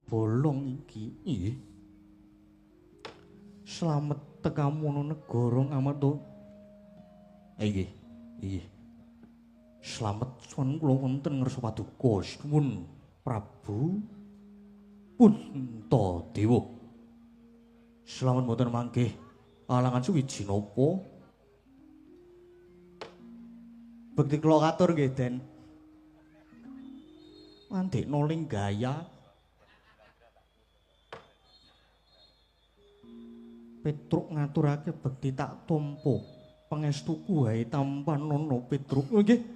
Bolong iki. Nggih. Slamet tekamono negara Ngamarta. Nggih. Nggih. Slamet suwun kula wonten ngarsa paduka sinuwun Prabu Puntadewa. Slamet mboten manggih alangan suwiji napa? Bekti kula katur nggih, Den. Mandekno linggaya. Petruk ngaturake bekti tak tampa. Pangestuku wae tampanana Petruk. Nggih.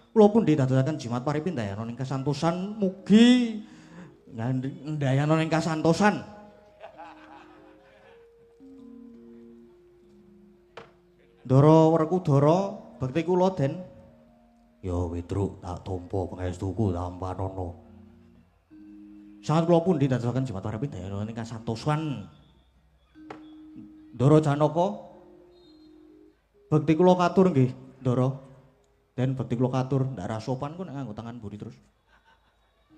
Kula pundi dadosaken jimat paripindayana ing kasantosan mugi ndayana ing kasantosan. Ndara Werkudara bekti kula, Den. Ya Petruk tak tampa pangestuku tampanana. Sangat kula pundi dadosaken jimat paripindayana ing kasantosan. Ndara Janaka bekti kula katur nggih, Ndara. Den bekti kula katur, ndak ra sopan ku nek nganggo tangan mburi terus.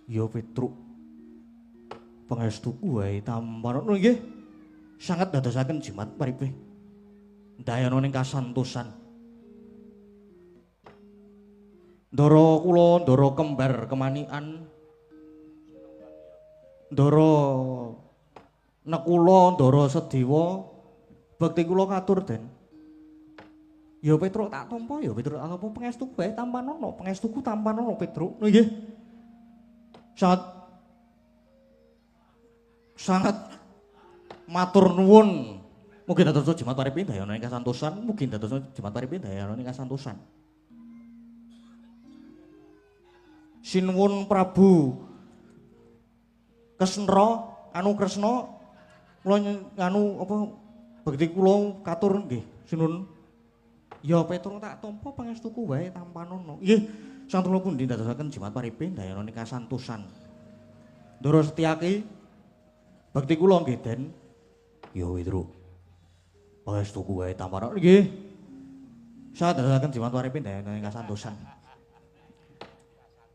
Ya Petruk. Pangestuku wae tampanana nggih. Sangat dadosaken jimat paripih. Ndayana ning kasantosan. Ndara kula ndara kembar kemanikan. Ndara Nekula ndara Sedewa bekti kula katur, Den. Ya Petruk tak tampa, ya Petruk tak tampa pangestuku wae tampanana, pangestuku tampanana Petruk. Nggih. Sangat sangat matur nuwun. Mugi dados jimat paripindayana ing kasantosan, mugi dados jimat paripindayana ing kasantosan. Sinuwun Prabu Kesnra anu Kresna kula anu apa bekti kula katur nggih sinuwun. Ya Petruk tak tampa pangestuku wae tampanana. Nggih, sanget kula pundi dadosaken jimat paripindayana ing kasantosan. Ndara Setyaki bekti kula nggih, Den. Ya Petruk. Pangestuku wae tampanana. Nggih. Sanget dadosaken jimat paripindayana ing kasantosan.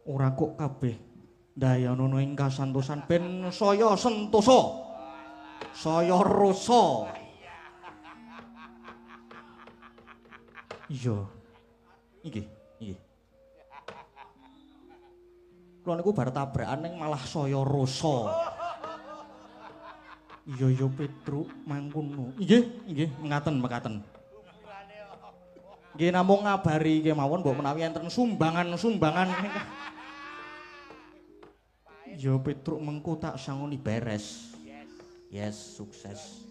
Ora kok kabeh ndayana ing kasantosan ben saya sentosa. Saya rasa. Iya. Nggih, nggih. Kula niku bar tabrakan ning malah saya rasa. Iya ya Petruk mangkono. Nggih, nggih, mekaten, mekaten. Nggih namung ngabari kemawon mbok menawi enten sumbangan-sumbangan. Ya Petruk mengko tak sangoni beres. Yes, sukses.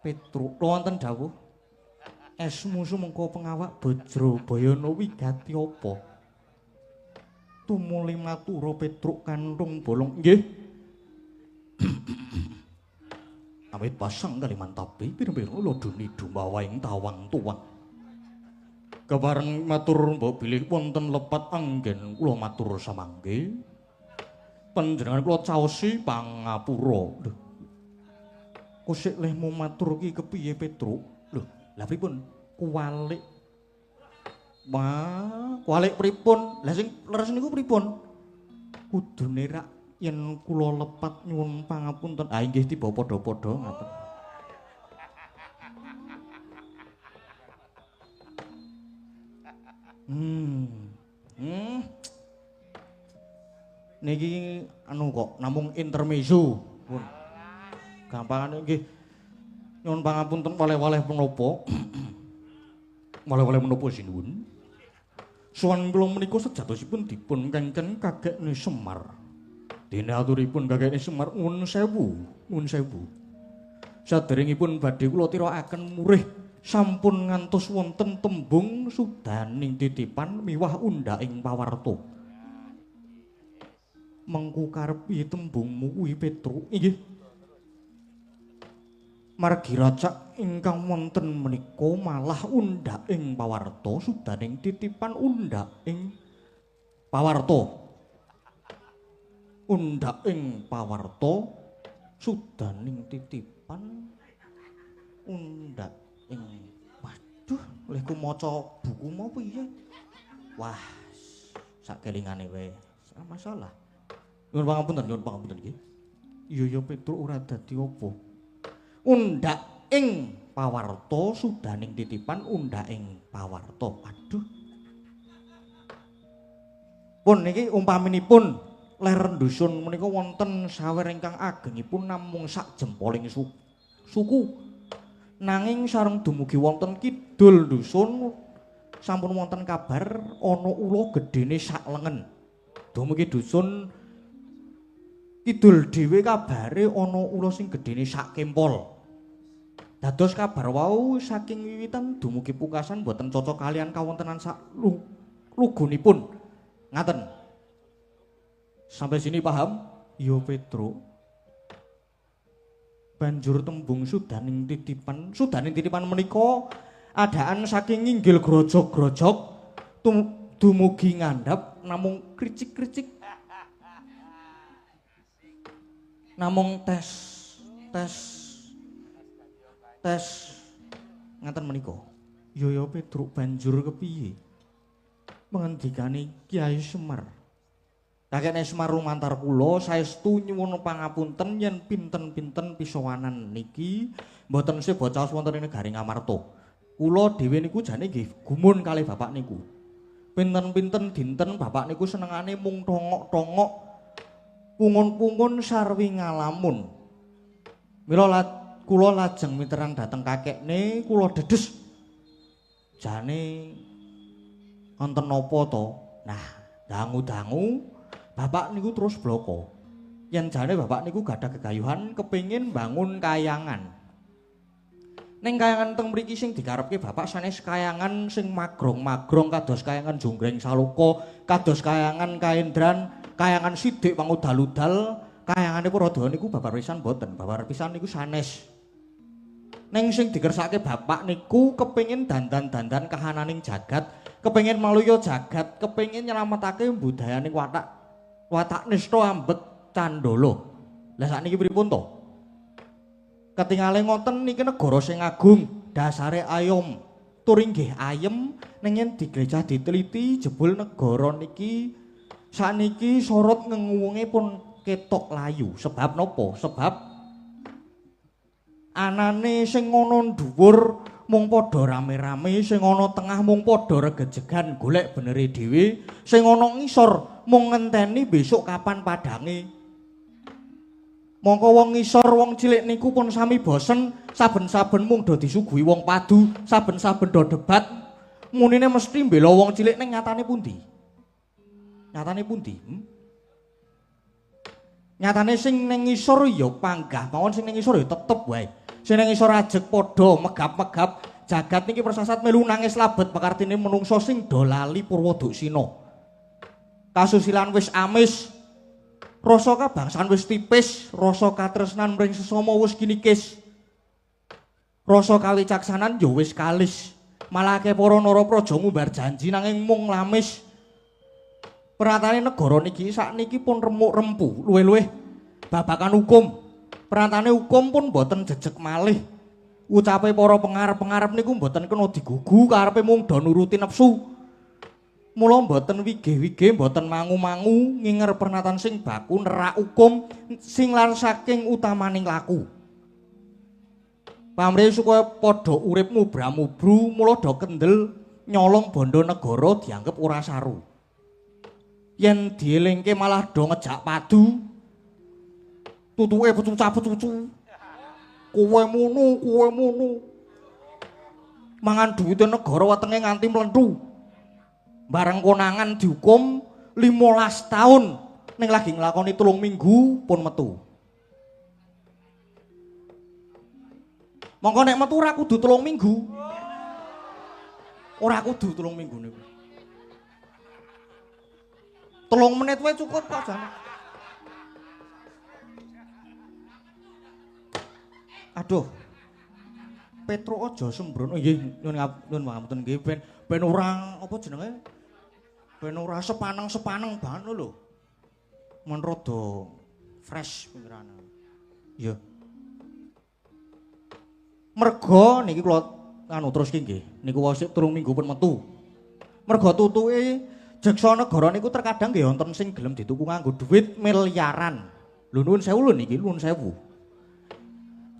Petruk wonten dawuh. Esmu sumengko pengawak Bajrabayana wigati apa? Tumuli matura Petruk kanthung bolong. Nggih. Amit pasang kalimantabe pira-pira lodoni dumawaing tawang tuwang. Kepareng matur mbok bilih wonten lepat anggen kula matur samangke. Panjenengan kula caosi pangapura. Lho. Kosik lehmu matur ki kepiye Petruk? Lho, lah pripun? Kuwalik. Wah, kuwalik pripun? Lah sing leres niku pripun? Kudune rak yen kula lepat nyuwun pangapunten. Ah inggih tiba padha-padha ngaten. Niki anu kok namung intermezzo pun. Gampangane nggih. Nyuwun pangapunten waleh-waleh menapa? Waleh-waleh menapa sinuwun? Sowan kula menika sejatosipun dipun kengken kagekne Semar. Dene aturipun kakekne Semar nuwun sewu, nuwun sewu. Saderengipun badhe kula tirakaken murih sampun ngantos wonten tembung sudaning titipan miwah undhaking pawarta. Mengku karep piye tembungmu kuwi Petruk? Inggih. Margi racak ingkang wonten menika malah undhaking pawarta sudaning titipan undhaking pawarta. Undhaking pawarta sudaning titipan undhaking. Waduh, lehku maca buku mau piye? Wah, sak kelingane wae. Ora masalah. Nyuwun pangapunten, nyuwun pangapunten nggih. Iya ya Petruk ora dadi apa. Undhak ing pawarta sudaning titipan undhak ing pawarta. Aduh. Pun niki umpaminipun ler dusun menika wonten sawer ingkang agengipun namung sak jempoling suku. Nanging sareng dumugi wonten kidul dusun sampun wonten kabar ana ula gedene sak lengen. Dumugi dusun kidul dhewe kabare ana ula sing gedene sak kempol. Dados kabar wau saking wiwitan dumugi pungkasan boten cocok kalian kawontenan sak lugunipun. Ngaten. Sampai sini paham? Iya Petruk. Banjur tembung sudaning titipan, sudaning titipan menika adaan saking nginggil grojog-grojog dumugi ngandhap namung kricik-kricik. Namung tes tes tes ngaten menika. Ya ya Petruk banjur kepiye? Mengendikane Kyai Semar. Kakekne Semar lumantar kula saestu nyuwun pangapunten yen pinten-pinten pisowanan niki mboten seba caos wonten ing negari Ngamarta. Kula dhewe niku jane nggih gumun kalih bapak niku. Pinten-pinten dinten bapak niku senengane mung tongok-tongok pungun-pungun sarwi ngalamun. Mila kula lajeng miterang dhateng kakekne kula dedes. Jane wonten napa to? Nah, dangu-dangu bapak niku terus bloko. Yen jane bapak niku gadah gegayuhan kepengin bangun kayangan. Ning kayangan teng mriki sing dikarepke bapak sanes kayangan sing magrong-magrong kados kayangan Jonggring Saloka, kados kayangan Kaendran, kayangan Sidik Pangudal-udal, kayangane Purwodawa niku babar pisan mboten, babar pisan niku sanes. Ning sing dikersake bapak niku kepengin dandan-dandan kahananing jagat, kepengin maluya jagat, kepengin nyelametake budayaning watak watak nista ambek candala. Lah sakniki pripun to? Ketingale ngoten niki negara sing agung, dasare ayom, tur inggih ayem, ning yen diglecah diteliti jebul negara niki sakniki sorot ngenguwunge pun ketok layu. Sebab napa? Sebab anane sing ana dhuwur mung padha rame-rame, sing ana tengah mung padha regejegan golek benere dhewe, sing ana ngisor mung ngenteni besok kapan padange. Mongko wong ngisor wong cilik niku pun sami bosen, saben-saben mung do disuguhi wong padu, saben-saben do debat, munine mesti mbela wong cilik ning nyatane pundi? Nyatane pundi? Nyatane sing ning ngisor ya panggah mawon, sing ning ngisor ya tetep wae. Sing ning ngisor ajeg padha megap-megap, jagat niki persasat melu nangis labet pakartine menungso sing do lali Purwoduksina. Kasusilan wis amis, rasa kabangsan wis tipis, rasa katresnan mring sesama wis kinikis. Rasa kawicaksanan ya wis kalis. Malah akeh para narapraja ngumbar janji nanging mung lamis. Peratane negara niki sakniki pun remuk rempu, luwih-luwih babakan hukum. Peratane hukum pun mboten jejeg malih. Ucape para pengarep-pengarep niku mboten kena digugu, karepe mung do nuruti nafsu. Mula mboten wigih-wigih, mboten mangu-mangu nginger pernatan sing baku nerak hukum sing lan saking utamaning laku. Pamrih supaya padha urip mubra-mubru, mula do kendel nyolong bondo negara dianggep ora saru. Yen dielingke malah do ngejak padu. Tutuke pecuca-pecucu. Kowe mono, kowe mono. Mangan duwite negara wetenge nganti mlentu. Bareng konangan dihukum 15 tahun ning lagi nglakoni 3 minggu pun metu. Mongko nek metu ora kudu 3 minggu. Ora kudu 3 minggu niku. 3 menit wae cukup kok jane. Aduh. Petruk aja sembrono nggih nyuwun nyuwun pangapunten nggih ben ben ora apa jenenge? Ben ora sepaneng-sepaneng banget lho. Men rada fresh pikirane. Iya. Merga niki kula anu terus ki nggih. Niku wae 3 minggu pun metu. Merga tutuke Jeksa negara niku terkadang nggih wonten sing gelem dituku nganggo dhuwit miliaran. Lho nuwun sewu lho niki, nuwun sewu.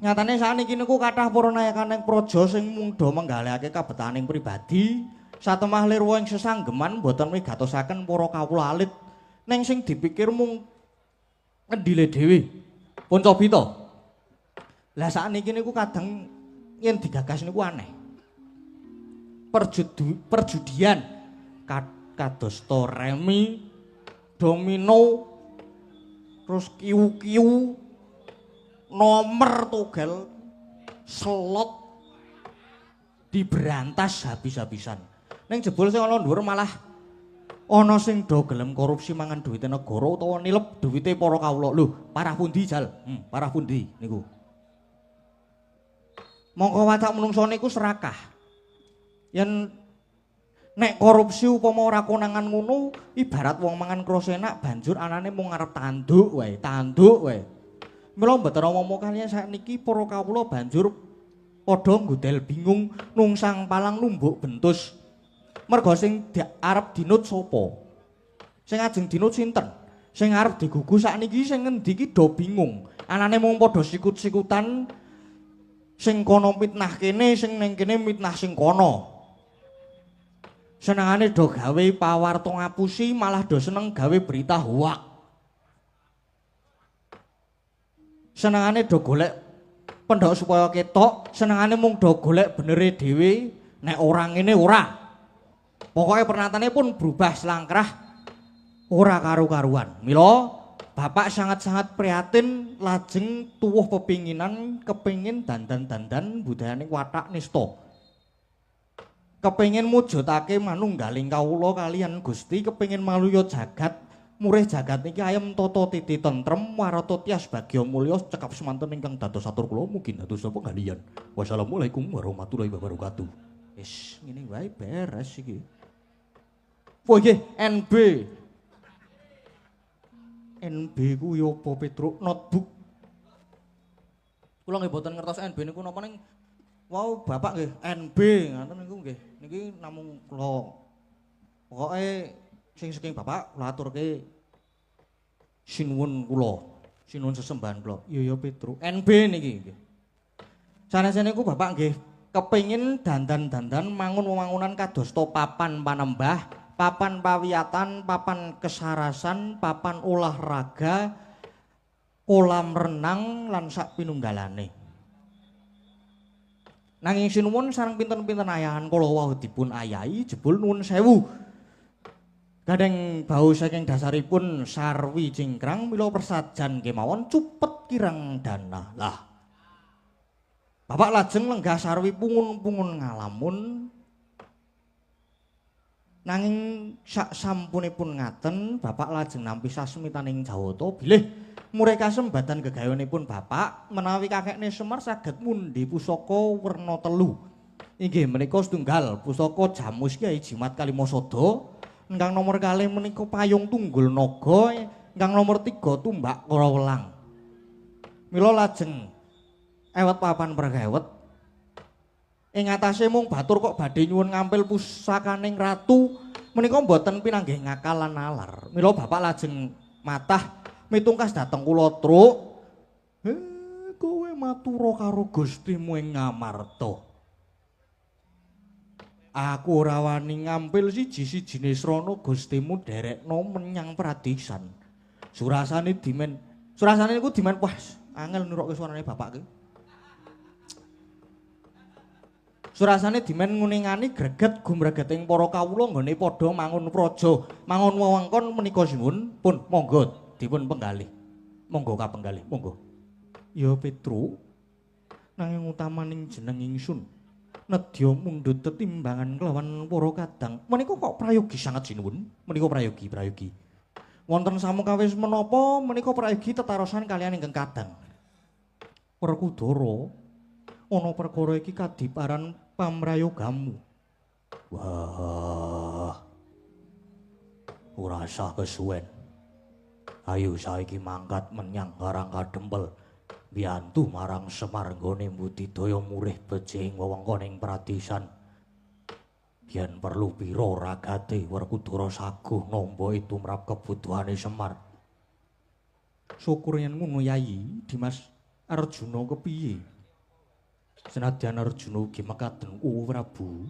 Nyatane sakniki niku kathah para nayakaning praja sing mung do menggalihake kabetaning pribadi, satemah lirwa ing sesanggeman boten migatosaken para kawula alit. Ning sing dipikir mung ngendile dhewe. Pun cobi to. Lah sakniki niku kadang yen digagas niku aneh. Perjudian kados to remi, domino, terus kiu-kiu, nomor togel, slot diberantas habis-habisan. Ning jebul sing ana dhuwur malah ana sing do gelem korupsi mangan duwite negara utawa nilep duwite para kawula. Lho, parah pundi jal? Parah pundi niku? Mongko watak menungso niku serakah. Yen nek korupsi upama ora konangan ngono, ibarat wong mangan krasa enak banjur anane mung arep tanduk wae, tanduk wae. Mila mboten omong kaliyan sakniki para kawula banjur padha nggodel bingung nungsang palang numbuk bentus. Merga sing arep dinut sapa? Sing ajeng dinut sinten? Sing arep digugu sakniki sing ngendi iki do bingung. Anane mung padha sikut-sikutan, sing kono mitnah kene, sing ning kene mitnah sing kono. Senengane do gawe pawarta ngapusi, malah do seneng gawe berita hoak. Senengane do golek pendhok supaya ketok, senengane mung do golek benere dhewe, nek ora ngene ora. Pokoke pernatane pun berubah selangkrah ora karu-karuan. Mila bapak sangat-sangat prihatin lajeng tuwuh pepinginan kepingin dandan-dandan budayane watak nista. Kepingin mujudake manunggaling kawula kaliyan Gusti, kepingin maluya jagat, murih jagat niki ayem tata titi tentrem warata tias bagya mulya cekap semanten ingkang dados atur kula mugi dados penggalian. Wassalamualaikum warahmatullahi wabarakatuh. Wis ngene wae beres iki. Oh nggih, NB. NB ku ya apa Petruk? Notebook. Kula nggih boten ngertos NB niku napa ning wau bapak nggih NB ngoten niku nggih. Niki namung kula pokoke sing saking bapak kula aturke sinuwun kula, sinuwun sesembahan kula. Iya ya Petruk, NB niki nggih. Sanese niku bapak nggih kepengin dandan-dandan mangun wewangunan kadosta papan panembah, papan pawiyatan, papan kesarasan, papan olahraga, kolam renang lan sak pinunggalane. Nanging sinuwun sareng pinten-pinten ayahan kala wau dipun ayahi jebul nuwun sewu. Gandeng bau saking dasaripun sarwi cingkrang mila persajan kemawon cupet kirang dana. Lah bapak lajeng lenggah sarwi pungun-pungun ngalamun. Nanging sak sampunipun ngaten bapak lajeng nampi sasmitaning Jawata bilih murih kasembadan gegawenipun bapak menawi kakekne Semar saged mundhi pusaka werna telu. Inggih menika setunggal pusaka Jamus Kyai Jimat Kalimasada, ingkang nomor kalih menika Payung Tunggul Naga, ingkang nomor 3 Tumbak Karawelang. Mila lajeng ewet papan pregewet ing atase mung batur kok badhe nyuwun ngampil pusakaning ratu menika mboten pinanggih ngakal lan nalar. Mila bapak lajeng matah mitungkas dhateng kula, Truk. Kowe matura karo Gustimu ing Ngamarta. Aku ora wani ngampil siji-sijine srana Gustimu derekno menyang pradisan. Surasane dimen, surasane niku dimen wah angel nirokke suarane bapak ki. Surasane dimen nguningani greget gumregeting para kawula nggone padha mangun praja, mangun wewengkon menika sinuwun pun monggo dipun penggalih. Monggo kapenggalih, monggo. Ya Petruk, nanging utamaning jeneng ingsun nedya mundhut tetimbangan kelawan para kadang. Menika kok prayogi sanget sinuwun? Menika prayogi, prayogi. Wonten samukawis menapa menika prayogi tetarosan kaliyan ingkang kadang. Werkudara, ana perkara iki kadiparan pamrayogamu. Wah. Ora usah kesuwen. Ayo saiki mangkat menyang Karang Kadempel. Biyantu marang Semar nggone mbudidaya murih becik wewengkon ing pradisan. Yen perlu pira ragate Werkudara saguh nampa tumrap kebutuhane Semar. Syukur yen ngono Yayi, Dimas Arjuna kepiye? Senadyan Arjuna ugi mekaten Kuwu Prabu.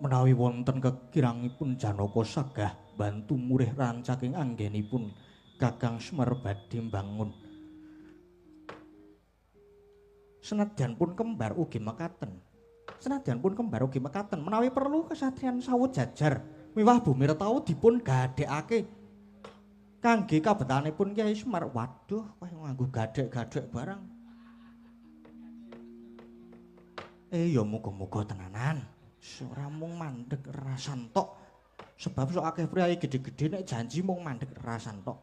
Menawi wonten kekirangipun Janaka sagah bantu murih rancaking anggenipun Kakang Semar badhe mbangun. Senadyan pun kembar ugi mekaten. Senadyan pun kembar ugi mekaten menawi perlu kesatriyan sawut jajar miwah bumi retau dipun gadhekake kangge kabetanipun Kyai Semar. Waduh, kaya nganggo gadhek-gadhek barang. Ya muga-muga tenanan. Ora mung mandeg rasan tok. Sebab sok akeh priyayi gedhe-gedhe nek janji mung mandeg rasan tok.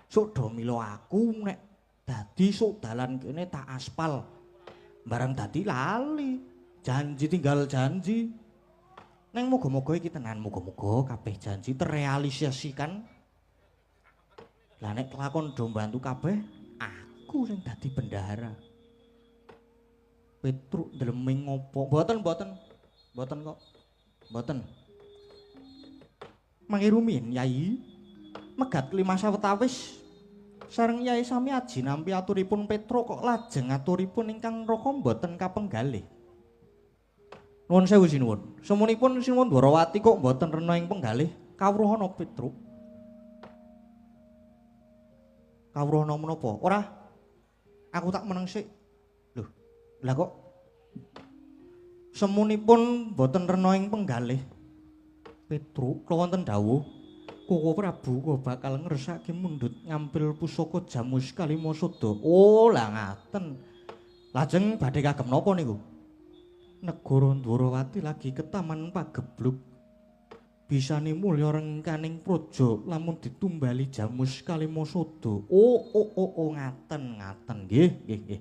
Sok do mila aku nek dadi sok dalan kene tak aspal. Barang dadi lali. Janji tinggal janji. Neng muga-muga iki tenan, muga-muga kabeh janji terrealisasikan. Lah nek kelakon do mbantu kabeh, aku sing dadi bendahara. Petruk ndleming ngopo? Mboten, mboten. Mboten kok. Mboten. Mangke rumiyin Yai. Megat lima sawetawis sareng Yai sami aji nampi aturipun Petruk kok lajeng aturipun ingkang raka mboten kapenggalih. Nuwun sewu sinuwun. Semunipun Sinuwun Dwarawati kok mboten rena ing penggalih kawruhana Petruk. Kawruhana menapa? Ora. Aku tak meneng sik. Lho, lah kok semunipun mboten rena ing penggalih. Petruk kula wonten dawuh, Koko Prabu kok bakal ngersake mundhut ngampil pusaka Jamus Kalimasada. Oh, lah ngaten. Lajeng badhe kagem napa niku? Negara Dwarawati lagi ketaman pagebluk. Bisane mulya rengkaning praja lamun ditumbali Jamus Kalimasada. Oh, oh, oh, oh, ngaten, ngaten. Nggih, nggih, nggih.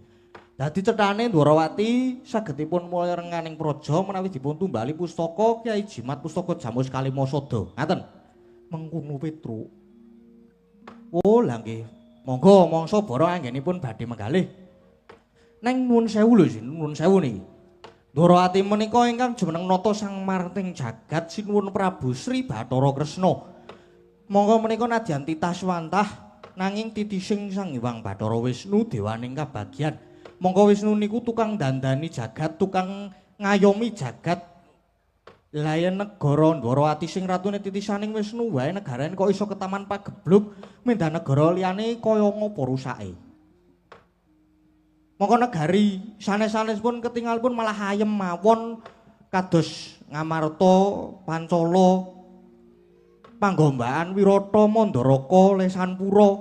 Dadi cethane Dwarawati sagedipun mulya rengkaning praja menawi dipun tumbali pustaka Kyai Jimat pustaka Jamus Kalimasada. Ngaten. Mengkono Petruk. Oh, lah nggih. Monggo mangsa bara anggenipun badhe menggalih. Neng nuwun sewu lho, nuwun sewu niki. Dwarawati menika ingkang jumeneng nata sang marting jagat sinuwun Prabu Sri Bathara Kresna. Monggo menika nadyan titah swantah nanging titising Sang Hyang Bathara Wisnu dewaning kabagyan. Monggo Wisnu niku tukang dandani jagat, tukang ngayomi jagat. Lah yen negara Dwarawati sing ratune titisaning Wisnu wae negarane kok iso ketaman pagebluk mendah negara liyane kaya ngapa rusake. Mongko negari sanes-sanes pun ketingal pun malah ayem mawon kados Ngamarta, Pancala, Panggombaan, Wirata, Mandaraka, Lesanpura,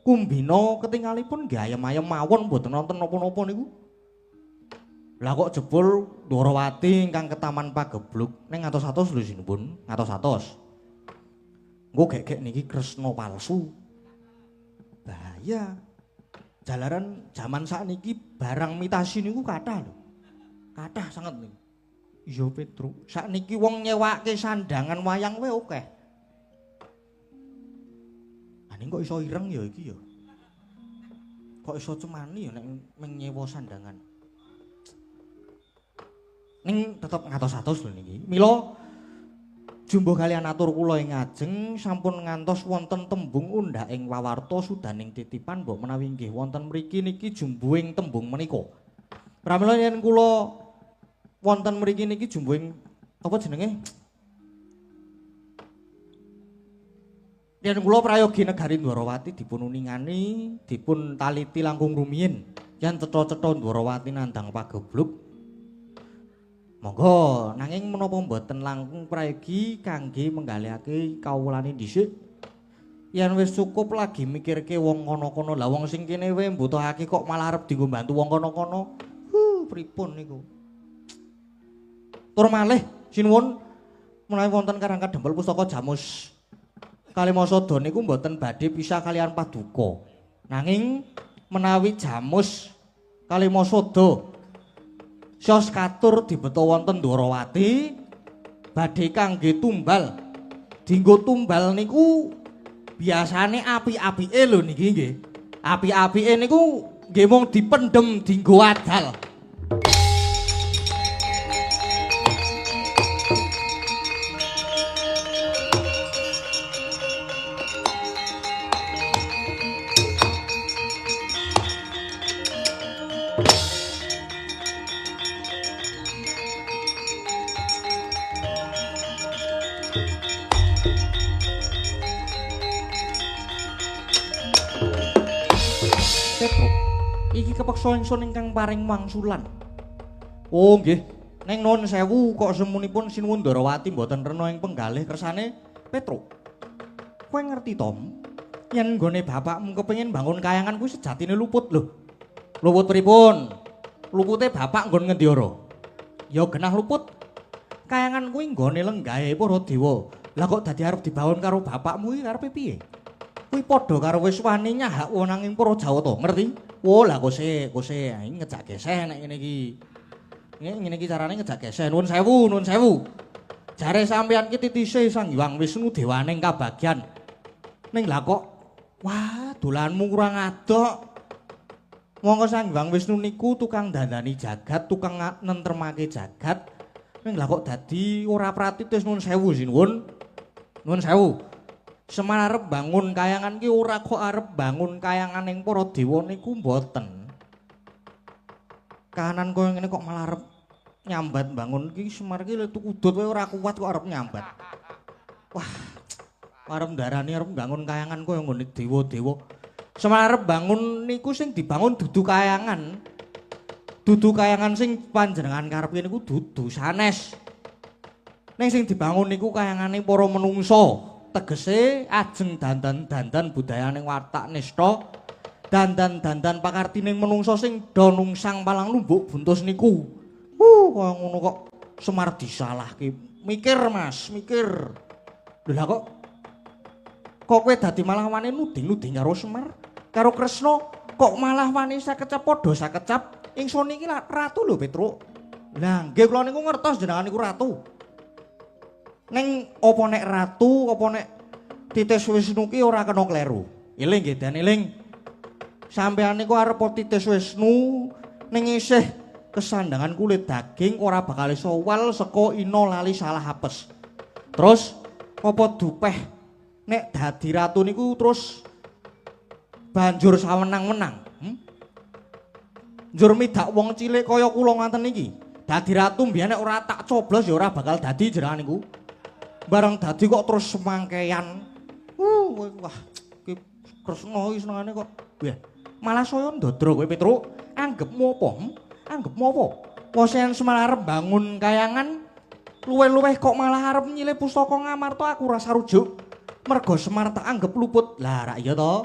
Kumbina ketingalipun nggih ayem-ayem mawon mboten wonten napa-napa niku. Lah kok jebul Dwarawati ingkang ketaman pagebluk ning ngatos-atos lho sinuwun, ngatos-atos. Engko gek-gek niki Kresna palsu. Bahaya. Jalaran jaman sakniki barang mitasi niku kathah lho. Kathah sanget niku. Iya Petruk, sakniki wong nyewake sandangan wayang wae akeh. Lah ning kok iso ireng ya iki ya. Kok iso cemani ya nek nyewa sandangan. Ning tetep ngatos-atos lho niki. Mila jumbuh kaliyan atur kula ing ngajeng sampun ngantos wonten tembung undhak ing wawarta sudaning titipan mbok menawi nggih wonten mriki niki jumbuhing tembung menika. Pramila yen kula wonten mriki niki jumbuhing apa jenenge? Yen kula prayogi negari Dwarawati dipun uningani, dipun taliti langkung rumiyin yen cetha-cetha Dwarawati nandhang pagebluk. Monggo, nanging menapa mboten langkung prayogi kangge menggalihake kawulane dhisik. Yen wis cukup lagi mikirke wong kono-kono, lah wong sing kene wae mbutuhake kok malah arep dienggo bantu wong kono-kono. Pripun niku? Tur malih sinuwun menawi wonten Karang Kadempel pustaka Jamus Kalimasada niku mboten badhe pisah kaliyan paduka. Nanging menawi Jamus Kalimasada sios katur dibeto wonten Dwarawati badhe kangge tumbal. Dinggo tumbal niku biasane api-apike lho niki nggih. Api-apike niku nggih mung dipendhem dinggo adal. Petruk. Iki kepeksa ingsun ingkang paring wangsulan. Oh nggih. Ning nuwun sewu kok semunipun Sinuwun Ndarawati mboten rena ing penggalih kersane Petruk. Kowe ngerti Tom? Yen nggone bapakmu kepengin bangun kayangan kuwi sejatine luput lho. Luput pripun? Lupute bapak nggon ngendi ora? Ya genah luput. Kayangan kuwi nggone lenggahe para dewa. Lah kok dadi arep dibangun karo bapakmu iki karepe piye? Kuwi padha karo wis wani nyahak wonanging para Jawata, ngerti? Wo lah kose, kose iki ngejak geseh nek ngene iki. Ngene iki carane ngejak geseh. Nuwun sewu, nuwun sewu. Jare sampeyan ki titise Sang Hyang Wisnu dewaning kabagyan. Ning lah kok wah, dolanmu kurang adok. Monggo Sang Hyang Wisnu niku tukang dandani jagat, tukang nentremake jagat. Ning lah kok dadi ora pratitis nuwun sewu sinuwun. Nuwun sewu. Semar arep bangun kayangan ki ora kok arep bangun kayangan ing para dewa niku mboten. Kahanan koyo ngene kok malah arep nyambat bangun ki Semar ki le tuku udut wae ora kuat kok arep nyambat. Wah, arep ndarani arep bangun kayangan koyo nggone dewa-dewa. Semar arep bangun niku sing dibangun dudu kayangan. Dudu kayangan sing panjenengan karepe niku dudu sanes. Ning sing dibangun niku kayangane para menungsa. Tegese ajeng dandan-dandan budayane watak nista, dandan-dandan pakartining menungsa sing do nungsang palang lumbuk buntus niku. Kaya ngono kok Semar disalahke. Mikir Mas, mikir. Lho lah kok kowe dadi malah wani nuding-nuding karo Semar, karo Kresna, kok malah wani sakecap padha sakecap. Ingsun iki ratu lho Petruk. Lah nggih kula niku ngertos jenengan niku ratu. Ning apa nek ratu, apa nek titis Wisnu ki ora kena kleru. Eling nggih dan eling. Sampeyan niku arep titis Wisnu ning isih kesandangan kulit daging ora bakal iso wal saka ina lali salah apes. Terus apa dupeh nek dadi ratu niku terus banjur sawenang-wenang. Njur midak wong cilik kaya kula nganten iki. Dadi ratu mbiyen nek ora tak coblos ya ora bakal dadi jenengan niku. Bareng dadi kok terus semangkean. Wah, ki Kresna iki senengane kok. Wah, malah saya ndodro kowe Petruk. Anggepmu apa? Anggepmu apa? Wong Semar arep bangun kayangan luweh-luweh kok malah arep nyilih pustaka Ngamarta aku ora sarujuk. Mergo Semar tak anggep luput. Lah rak iya to.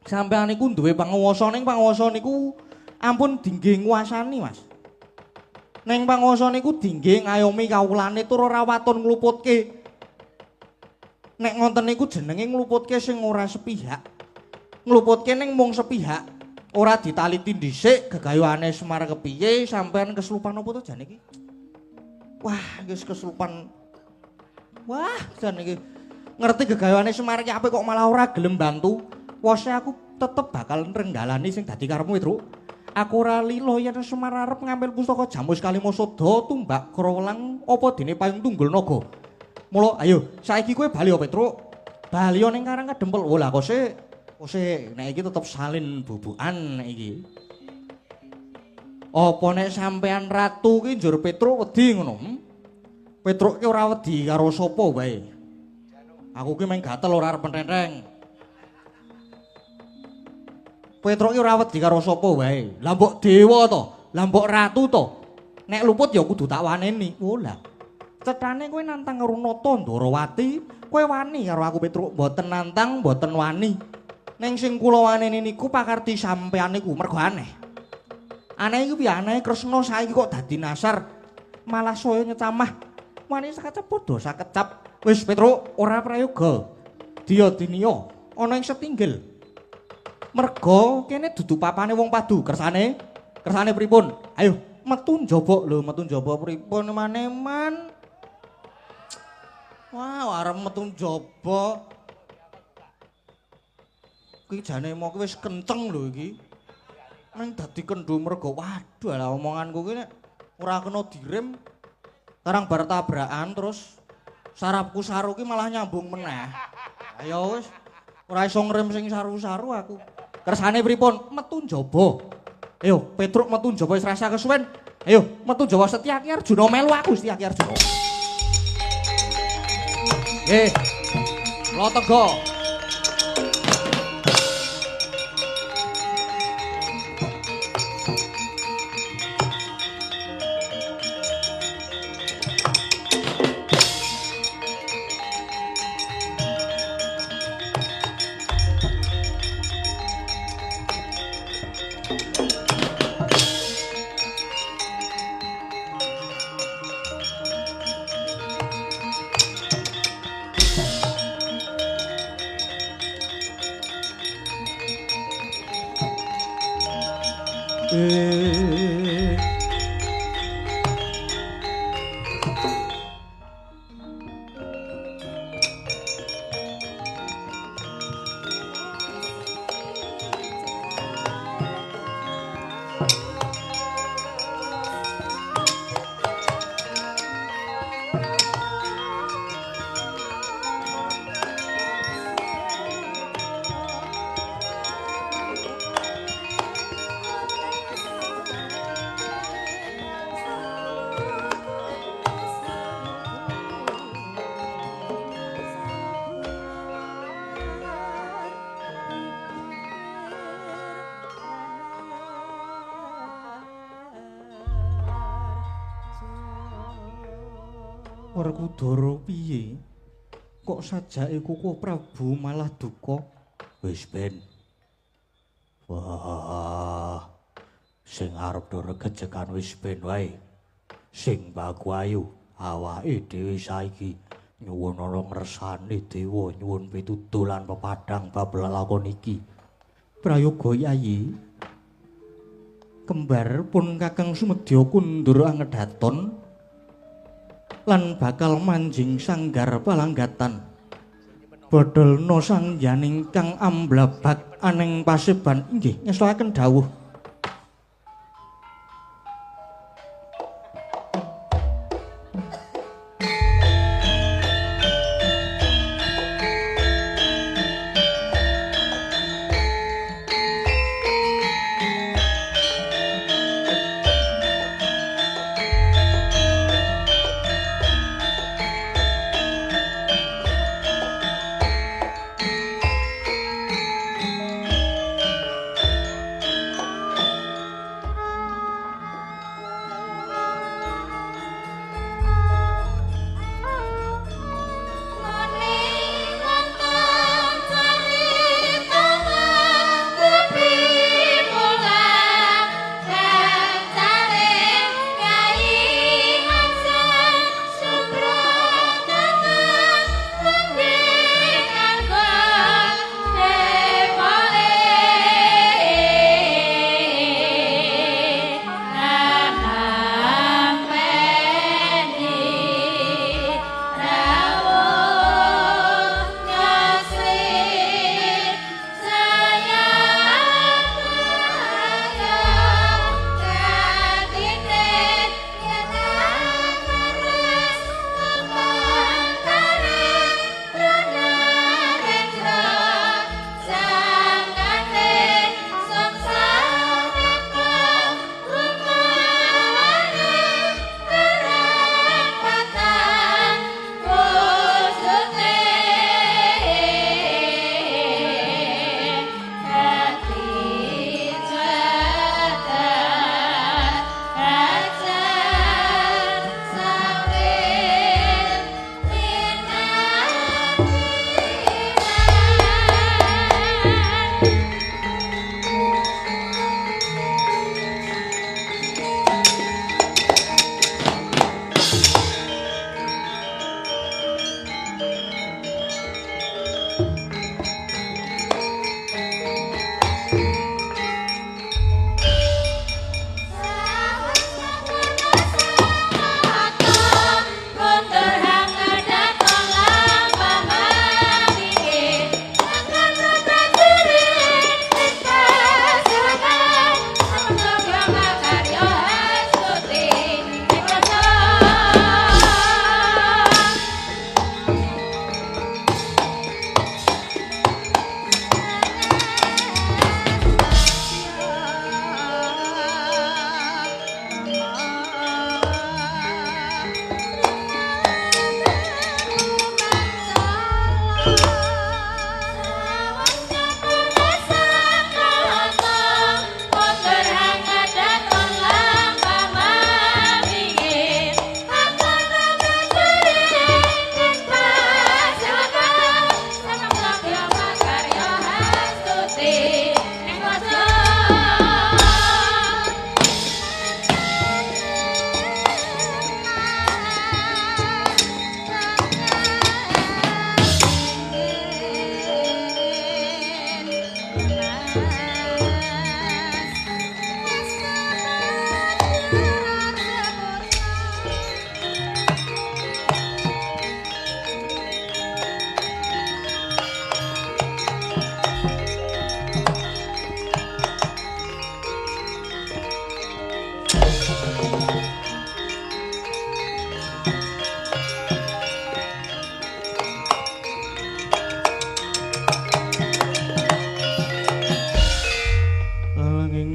Sampeyan niku duwe panguwasa ning panguwasa niku ampun dingge nguasani, Mas. Ning panguwasa niku dingge ngayomi kawulane tur ora waton ngluputke. Nek ngonten niku jenenge ngluputke sing ora sepihak. Ngluputke ning mung sepihak, ora ditaliti dhisik gegayuhane Semar kepiye, sampean keselupan apa to jane iki? Wah, wis keselupan. Wah, jane iki ngerti gegayuhane Semar iki apik kok malah ora gelem bantu. Wose aku tetep bakal nrenggalani sing dadi karepmu, Truk. Aku ora lila yen Semar arep ngambil pustaka Jamus Kalimasada tumbak Krowelang apa dene payung tunggul naga. Mula ayo saiki kowe bali Petruk. Bali ning Karang Kadempel. Oh lah kose kose nek iki tetep salin bubukan nek iki. Apa nek sampean ratu ki njur Petruk wedi ngono? Petruk ki ora wedi karo sapa wae. Aku ki meng gatel ora arep enteng. Petruk ki ora wedi karo sapa wae. Lah mbok dewa to, lah mbok ratu to. Nek luput ya kudu tak waneni. Oh lah. Cetane kowe nantang karo Nata Ndarawati, kowe wani karo aku Petruk, mboten nantang, mboten wani. Ning sing kula waneni niku pakarti sampean niku mergo aneh. Aneh iku piye? Aneh Kresna saiki kok dadi nasar, malah saya nyecamah. Wani sakecap padha sakecap. Wis Petruk, ora prayoga. Diya diniya ana ing setinggil. Mergo kene dudu papane wong padu, kersane. Kersane pripun? Ayo metu njaba lho, metu njaba pripun maneman. Wah, arep metu njaba. Ki jane mau wis kenceng lho iki. Nang dadi kendho mergo waduh lah omonganku ki nek ora kena direm karang bar tabrakan terus sarapku saru ki malah nyambung meneh. Ayo wis ora iso ngrem sing saru-saru aku. Kersane pripun? Metu njaba. Ayo Petruk metu njaba wis rasa kesuwen. Ayo metu njaba Setyaki Arjuna melu aku Setyaki Arjuna. Nggih. Kula tego. Werkudara piye? Kok sajake Kukuh Prabu malah duka? Wis ben. Wah. Sing arep regejekan wis ben wae. Sing baku ayu awake dhewe saiki nyuwun ana ngersane dewa nyuwun pituduh lan pepadhang bab lelakon iki. Prayoga Yayi. Kembar pun Kakang sumedya kundur angedaton lan bakal manjing sanggar palanggatan. Bodolna sangyaning kang amblabak aneng paseban inggih ngestoaken dawuh.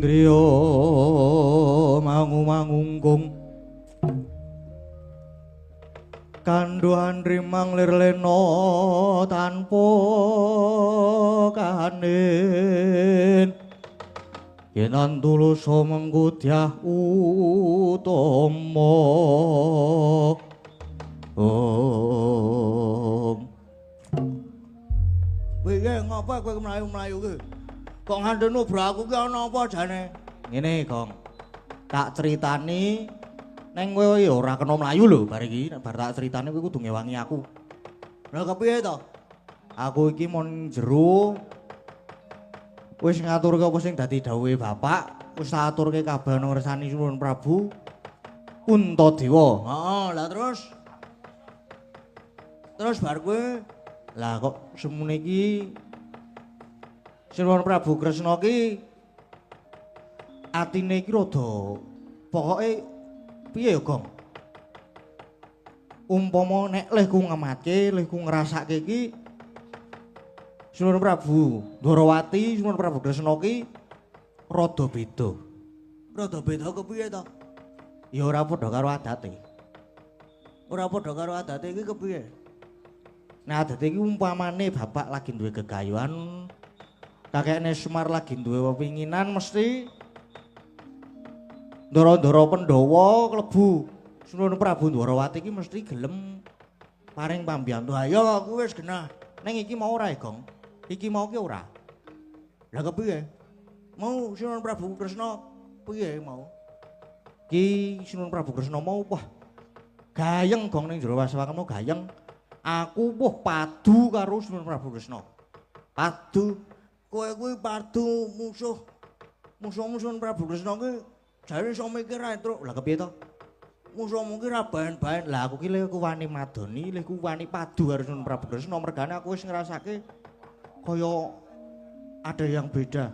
Indriya mangu-mangungkung kandhuhan rimang lir lena tanpa kanin yenan tulus mengkudyah utama. Om. Piye ngapa kowe mlayu-mlayu ki? Kok nganti nobrak aku ki ana apa jane? Ngene, Gong. Tak critani neng kowe ya ora kena mlayu lho bar iki. Nek bar tak critani kowe kudu ngewangi aku. Lah kepiye to? Aku iki mon jero wis ngaturke apa sing dadi dawuhe bapak, wis tak aturke kabeh ana ngersani Sinuwun Prabu Puntadewa. Heeh, lah terus terus bar kowe lah kok semune iki Sinuwun Prabu Kresna ki atine iki rada pokoke piye ya, Gong? Umpama nek lehku ngematke, lehku ngrasake iki Sinuwun Prabu Ndorowati, Sinuwun Prabu Kresna ki rada beda. Rada beda kepiye to? Ya ora padha karo adate. Ora padha karo adate iki kepiye? Nah, adate iki umpamane bapak lagi duwe gegayuhan, kakekne Semar lagi duwe pepinginan, mesti ndara-ndara Pandhawa klebu Sinuwun Prabu Ndwarawati iki mesti gelem paring pambiyantu. Ayo aku wis genah. Neng iki mau ora, Gong? Iki mau ki ora. Lah kepiye? Mau Sinuwun Prabu Kresna piye mau? Ki Sinuwun Prabu Kresna mau wah gayeng, Gong, ning jero wasewakmu gayeng. Aku wah padu karo Sinuwun Prabu Kresna. Padu. Kowe kuwi padu musuh. Musuhmu Sinuwun Prabu Kresna ki jare iso mikir ae, Truk. Lah kepiye to? Musuhmu ki ra baen-baen. Lah aku ki lek wani madoni, lek wani padu karo Sinuwun Prabu Kresna, mergane aku wis ngrasake kaya ada yang beda.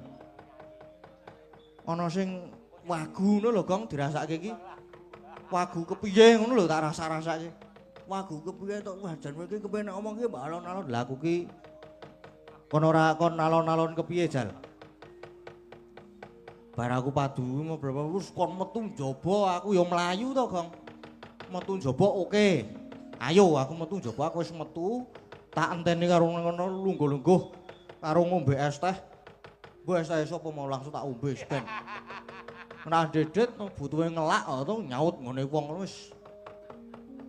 Ana sing wagu ngono lho, Gong, dirasake iki. Wagu kepiye ngono lho tak rasa-rasake. Wagu kepiye to? Wah, jan kowe iki kepiye nek omong ki mbak alon-alon. Lah aku ki kon ora kon alon-alon kepiye, Jal? Bar aku padu mau berapa wis kon metu njaba, aku ya mlayu to, Gong. Metu njaba oke. Ayo aku metu njaba, aku wis metu tak enteni karo ngono lungguh-lungguh karo ngombe es teh. Mbok es teh sapa mau langsung tak ombe ben. Nah dedet butuhe ngelak to nyaut ngene wong wis.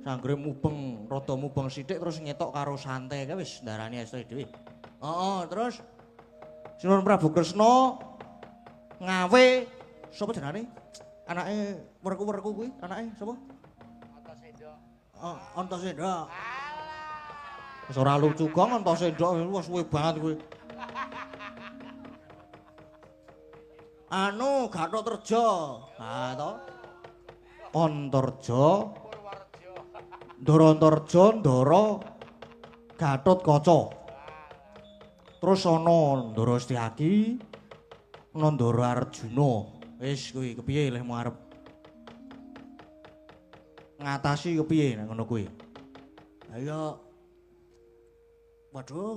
Sanggere mubeng, rada mubeng sithik terus ngetok karo santai kae wis ndarani es teh dhewe. Heeh, terus Sinuwun Prabu Kresna ngawe sapa jenenge? Anake werku-werku kuwi, anake sapa? Antasendha. Oh, Antasendha. Wis ora lucu, Gong, Antasendha wis suwe banget kuwi. Anu Gatotreja. Ha to. Antarja. Ndara Antarja, Ndara Gatotkaca. Terus ana Ndara Setyaki, ana Ndara Arjuna. Wis kuwi kepiye lehmu arep ngatasi kepiye nek ngono kuwi? Ayo. Waduh.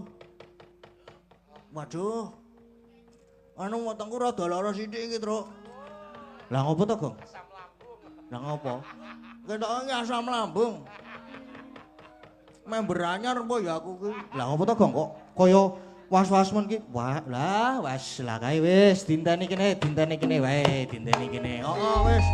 Waduh. Anu wetengku rada lara sithik iki, Truk. Lah ngopo to, Gong? Asam lambung. Lah ngopo? Ketoke iki asam lambung. Member anyar apa ya aku ki? Lah ngopo to, Gong? Kok kaya was-was men ki? Wah, lah was lah kae wis dinteni kene wae, dinteni kene. Heeh, wis.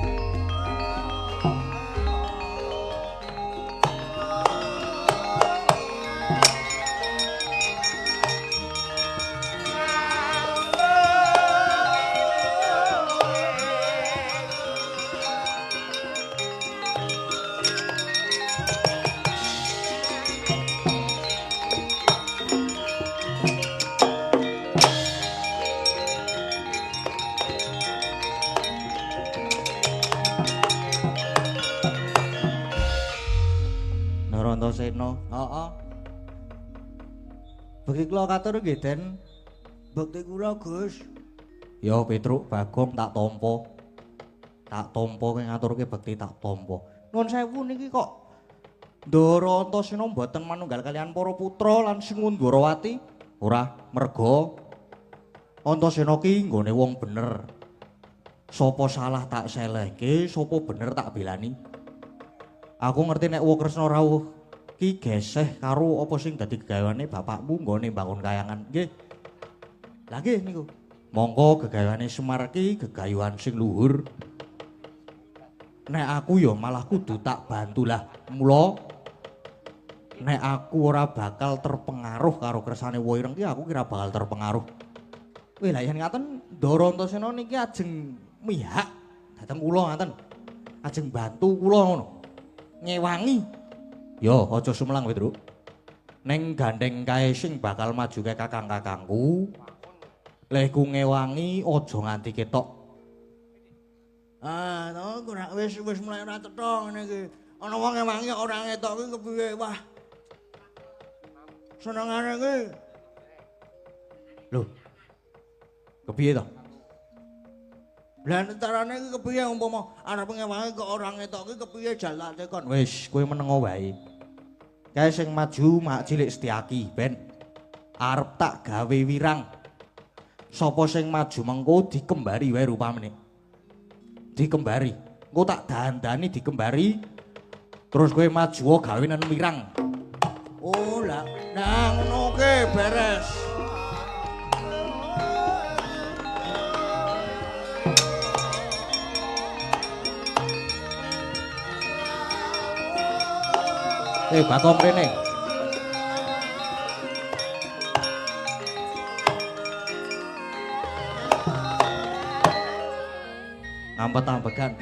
Antasena. Heeh. Bekti kula katur nggih, Den. Bekti kula, Gus. Ya Petruk Bagong tak tampa. Tak tampa kowe ngaturke bekti tak tampa. Nuwun sewu niki kok Ndara Antasena mboten manunggal kaliyan para putra lan Sinuwun Dwarawati? Ora, merga Antasena ki nggone wong bener. Sapa salah tak selehke, sapa bener tak belani. Aku ngerti nek Kresna rawuh ki geseh karo apa sing dadi gegawane bapakmu nggone mbangun kayangan. Nggih. Lah nggih niku. Mongko gegawane Semar ki gegayuhan sing luhur. Nek aku ya malah kudu tak bantu lah. Mula nek aku ora bakal terpengaruh karo kersane Wo Ireng ki aku kira bakal terpengaruh. Wih lah yen ngaten Ndara Antasena niki ajeng mihak dhateng kula ngaten. Ajeng bantu kula ngono. Ngewangi. Yo aja sumelang kowe, Truk. Ning gandeng kae sing bakal maju kae kakang-kakangku. Lehku ngewangi aja nganti ketok. Ah, to ora wis mulai ora cetha ngene iki. Ana wong ngewangi kok ora ngetok ki kepiye? Wah. Senengane iki. Lho. Kepiye to? Lah carane iki kepiye umpama arep ngewangi kok ora ngetok ki kepiye jal tak tekon. Wis, kowe menengo wae. Kae sing maju Mak Cilik Setyaki ben arep tak gawe wirang. Sapa sing maju mengko dikembari wae rupamene. Dikembari. Engko tak dandani dikembari. Terus kowe maju gawe nang wirang. Oh lah, nah ngono ke beres. Bagong rene. Ampet-ampekan.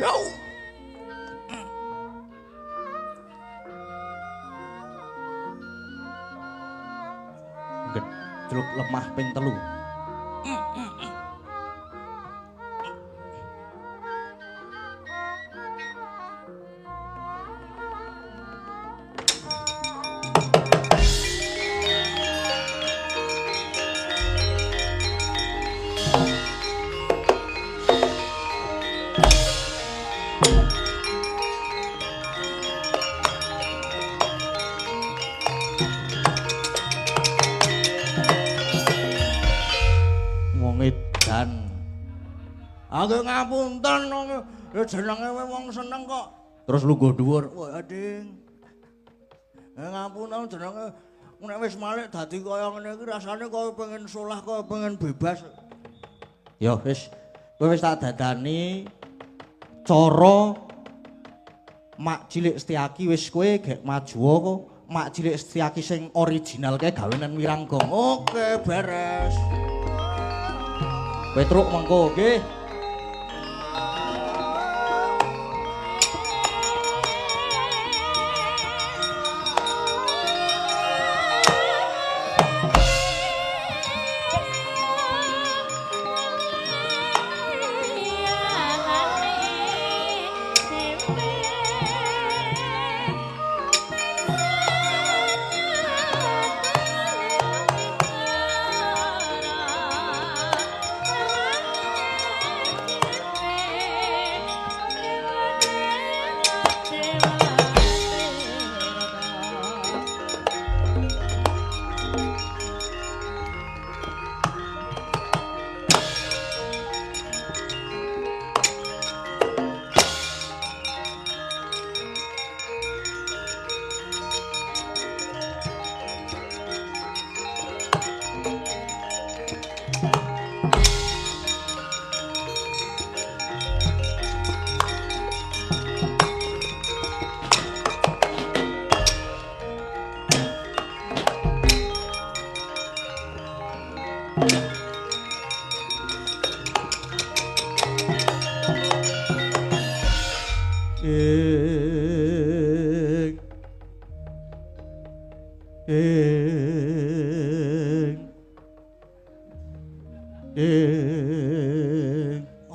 Gejluk lemah ping 3. Aku ngapunten ya jenenge wong seneng kok. Terus lungguh dhuwur. Wah, ding. Ngapunten jenenge nek wis malik dadi kaya ngene iki rasane kaya pengen solah, kaya pengen bebas. Ya wis, kowe wis tak dadani cara Mak Cilik Setyaki wis kowe gek maju kok. Mak Cilik Setyaki sing original kae gawenan wirang gong. Oke, beres. Petruk mengko nggih.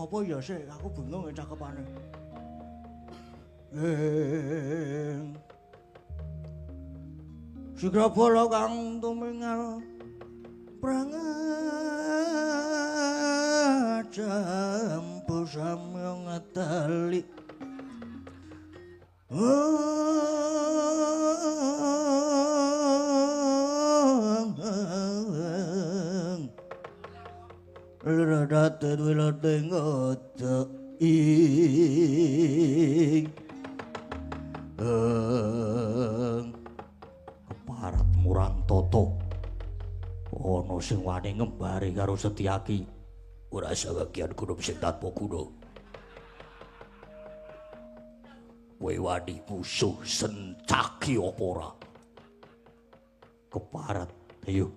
Apa ya sih? Aku bingung cakepane. Sigrabala kang tumingal prangajam samya ngeteli. Liradat wilating ojo. Ing keparat murang toto ana sing wani ngembari karo Setyaki. Ora sabagian gunung sing tanpa guna. Kowe wani musuh Sencaki apa ora? Keparat, ayo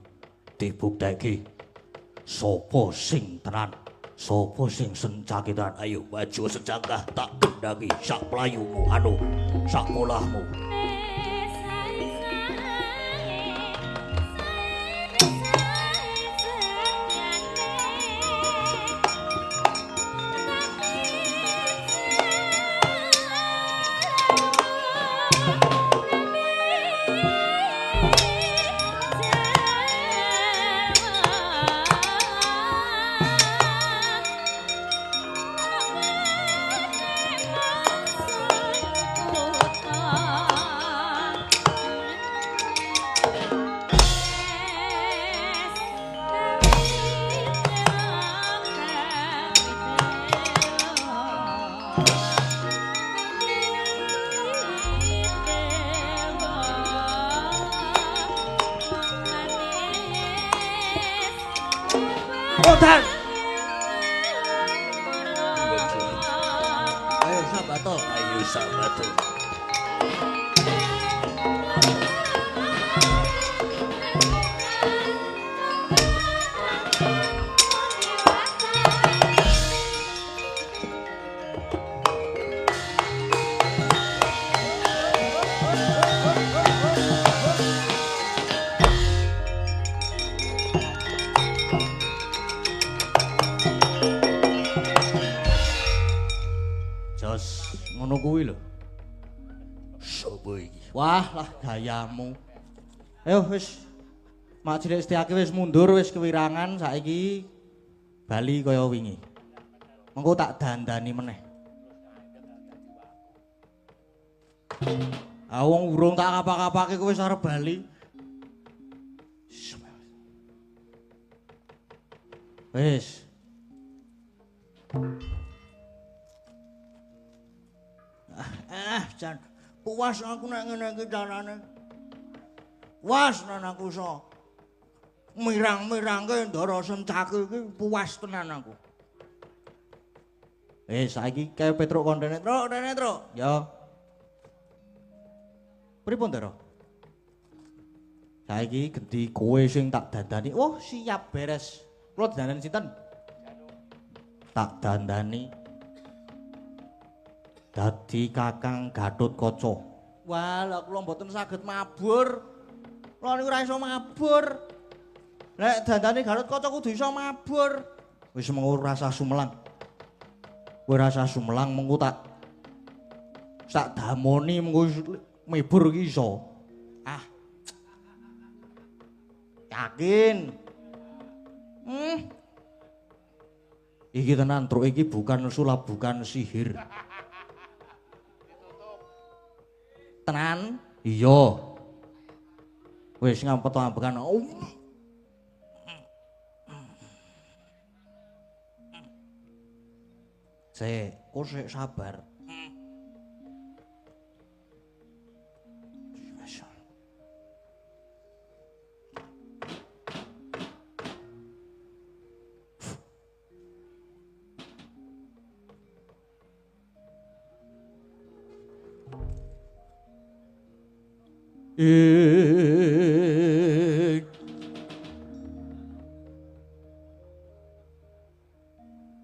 dibuktekke sapa sing tenan, sapa sing Sencaki tenan. Ayo maju secangkah tak kendhangi sak playumu anu sak polahmu. Odan. Ayo Sambato, ayo Sambato. Ngono kuwi lho. Sopo iki? Wah, lah gayamu. Ayo wis. Mak Cilik Setyaki wis mundur, wis kewirangan saiki bali kaya wingi. Mengko tak dandani meneh. Ah wong urung tak kapak-kapake kowe wis arep bali. Wis. Jan puas aku nek ngene iki carane. Puas nek aku iso mirang-mirangke Ndara Sencaki iki puas tenan aku. Saiki kae Petruk kon rene, Truk, rene, Truk. Ya. Pripun, Ndara? Saiki genti kowe sing tak dandani. Oh, siap beres. Kula dandani sinten? Tak dandani dadi Kakang Gatotkaca. Wah, lha kula mboten saged mabur. Kula niku ora iso mabur. Nek dandane Gatotkaca kudu iso mabur. Wis mengko rasa sumelang. Kowe rasa sumelang mengko tak damoni mengko mebur iki iso. Ah. Yakin. Iki tenan, Truk, iki bukan sulap, bukan sihir. Tenan? Iya. Wis ngampet ambekan. Sik, kok sik sabar.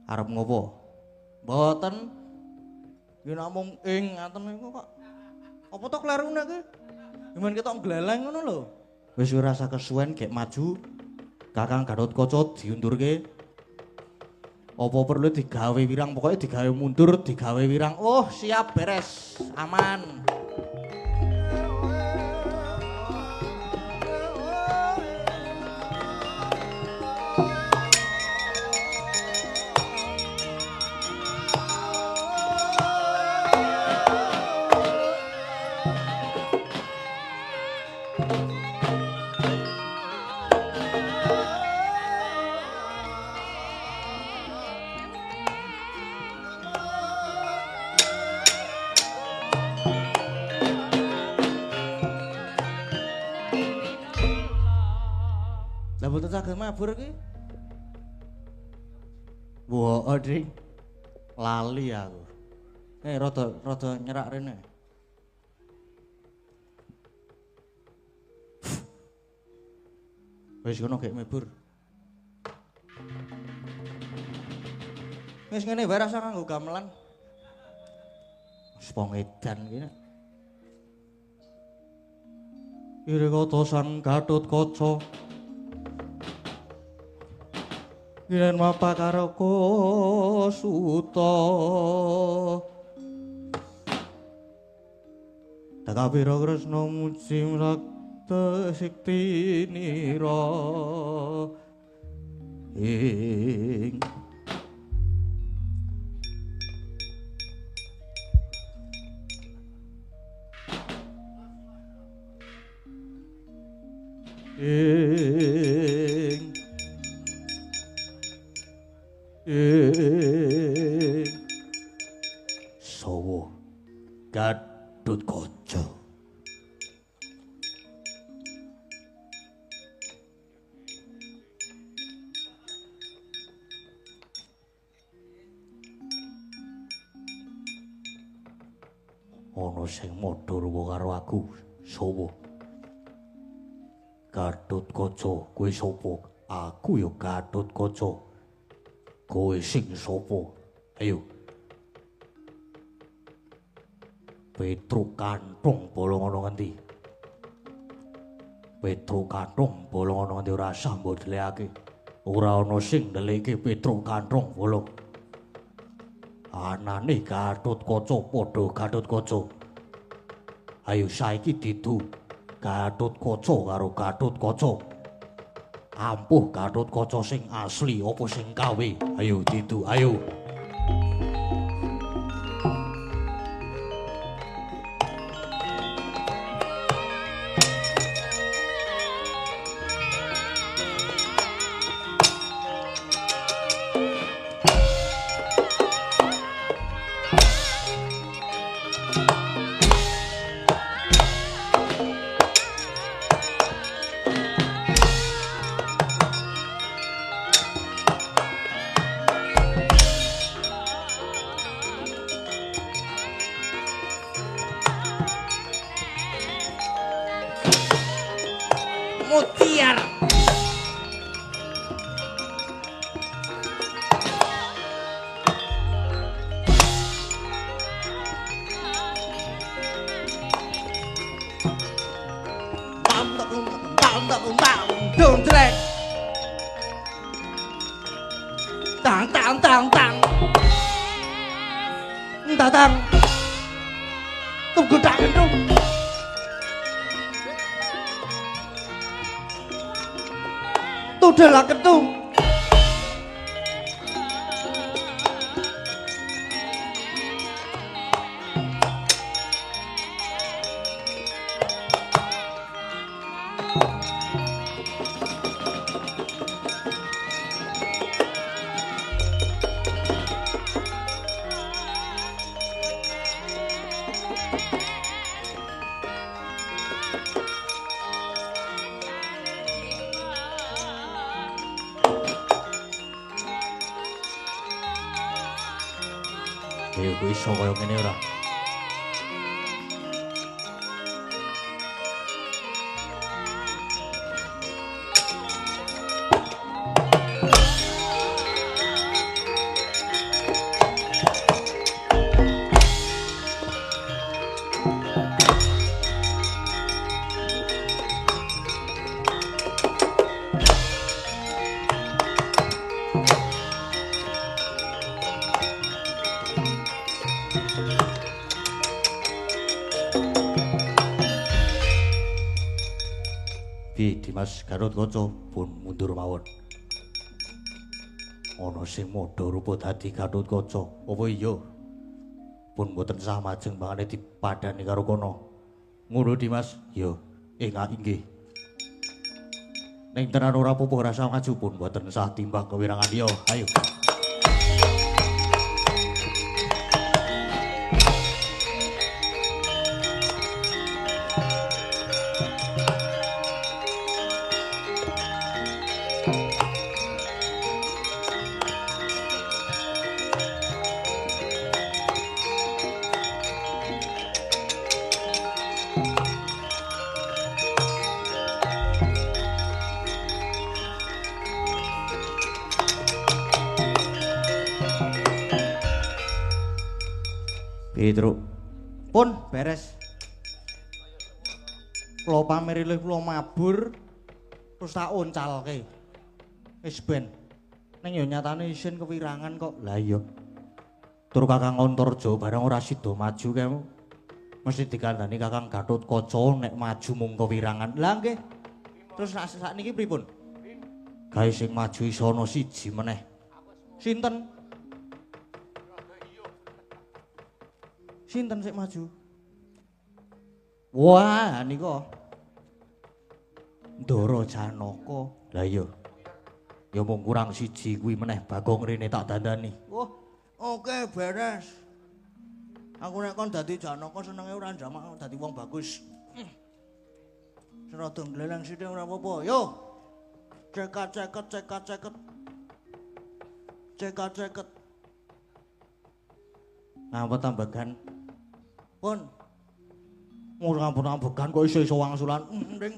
Arep ngopo? Mboten. Nggih namung ing ngaten niku kok. Apa to klerune iki? Gimana ketok gleleng ngono lho. Wis ora usah kesuwen gek maju. Kakang Gatotkaca diundurke. Apa perlu digawe wirang, pokoke digawe mundur, digawe wirang. Oh, siap beres. Aman. saged mabur iki. Wah, Ding. Lali aku. Rada rada nyerak rene. Wis kono gek mabur. Wis ngene wae rasa nganggo gamelan. Wis pengedan iki. Ire kata Sang Gatotkaca. Kiren mapakaraka suta. Takapira Kresna muji mrakte sikti nira. Ing ing ing sawa Gatotkaca. Ana sing madha ruwa karo aku, sawa Gatotkaca. Kowe sapa? Aku ya Gatotkaca. Kowe sing sapa? Ayo. Petruk kanthong bolong ana ngendi? Petruk kanthong bolong ana ngendi ora sah mbok dhelekake. Ora ana sing ndeleke Petruk kanthong bolong. Anane Gatotkaca padha Gatotkaca. Ayo saiki didu Gatotkaca karo Gatotkaca. Ampuh Gatotkaca sing asli apa sing KW? Ayo didu, ayo. Mutiar. Bam bam bam bam bam dong trek. Tang tang tang tang. Tatang. Tunggu tak gendong. Tudel ketung. Ayo kowe iso kaya ngene ora? Piye Dimas Gatotkaca pun mundur mawon. Ana sing madha rupa dadi Gatotkaca. Apa iya? Pun mboten sah majeng mangane dipadani karo kono. Ngono Dimas? Ya, inggih. Ning tenan ora apa-apa ora sah maju pun mboten sah timbang kewirangan liya. Ayo. Piye, Truk? Pun beres. Kula pamer kula mabur terus tak oncalke. Wis ben. Ning ya nyatane isin kewirangan kok. Lah iya. Tur Kakang Antarja bareng ora sida maju kae. Mesti dikandani Kakang Gatotkaca nek maju mung kewirangan. Lah nggih. Terus nek sakniki pripun? Gawe sing maju iso ana siji meneh. Sinten? Sinten sing maju? Wah, nika Ndara Janaka. Lah iya. Ya mung kurang siji kuwi meneh Bagong rene tak dandani. Wah, oke beres. Aku nek kon dadi Janaka senenge ora njamak dadi wong bagus. Rada ngleleng sithik ora apa-apa. Yo. Cekat ceket cekat ceket. Cekat ceket. Ngapa tambagan? Pun. Ora ngampun ambegan kok iso-iso wangsulan. Ning.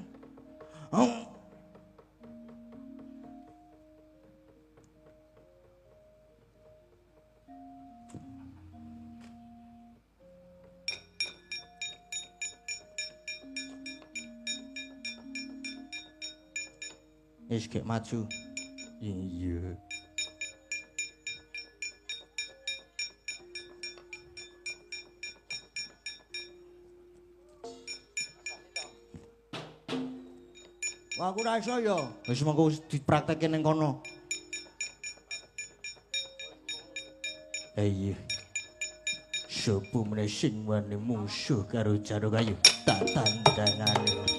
Wis gek maju. Iya. Wah, aku ora iso ya. Wis mengko dipraktekke ning kono. Iya. Sopo meneh sing wani mungsuh karo Janaka ayo tak tandangane.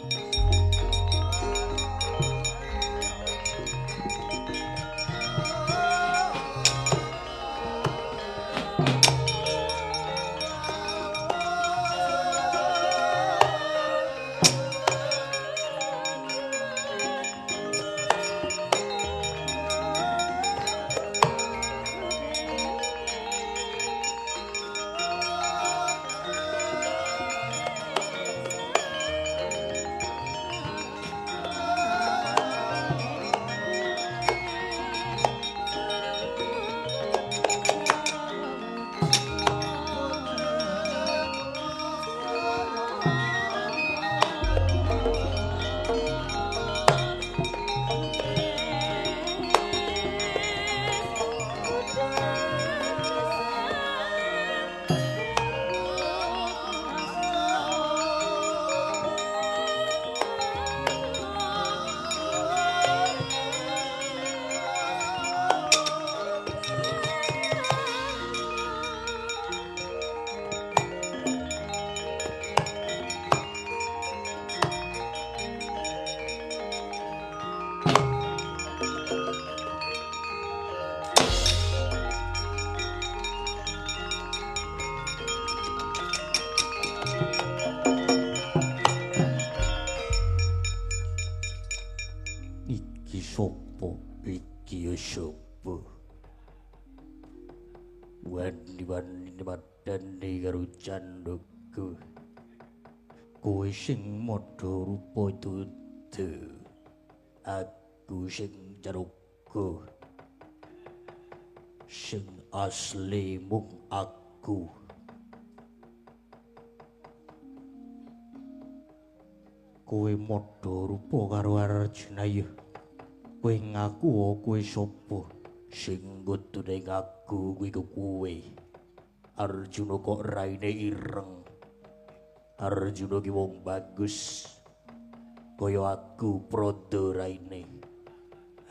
Janaka kowe sing madha rupa dudu aku sing Janaka sing asli mung aku. Kowe madha rupa karo Arjuna ya. Kowe ngaku kowe sapa? Sing kudune ngaku kuwi kowe. Arjuna kok raine ireng. Arjuna ki wong bagus. Kaya aku prada raine.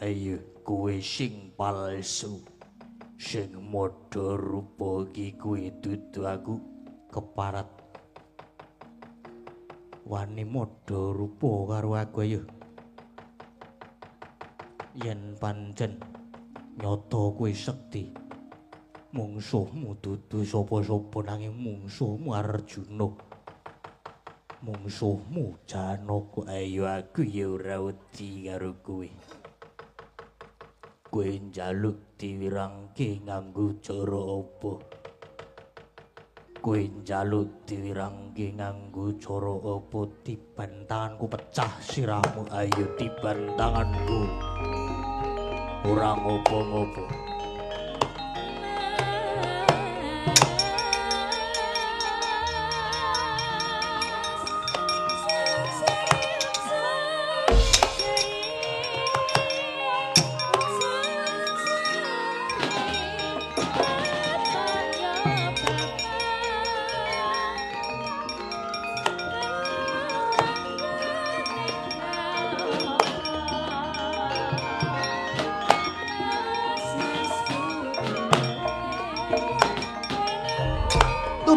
Ayo kowe sing palsu. Sing madha rupa iki kuwi dudu aku keparat. Wani madha rupa karo aku ayo. Yen pancen nyata kowe sekti. Mungsuhmu dudu sapa-sapa nanging mungsuhmu Arjuna. Mungsuhmu Janaka. Ayo aku ya ora wedi karo kowe. Kowe njaluk diwirangke nganggo cara apa? Kowe njaluk diwirangke nganggo cara apa? Tiban tanganku pecah sirahmu. Ayo tiban tanganku. Ora ngopo-ngopo.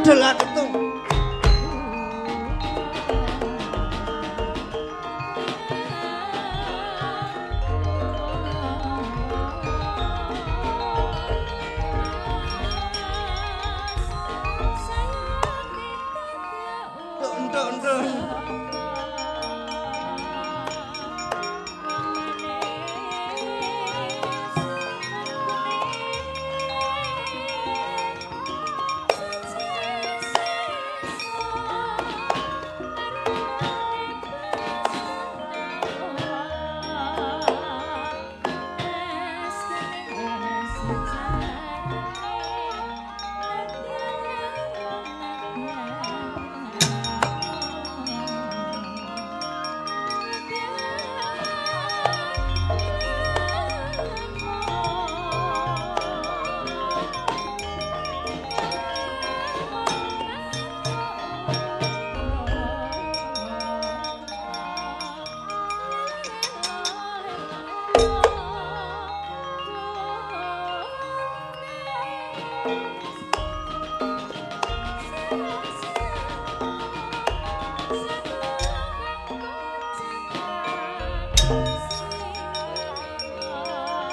Budel ketung.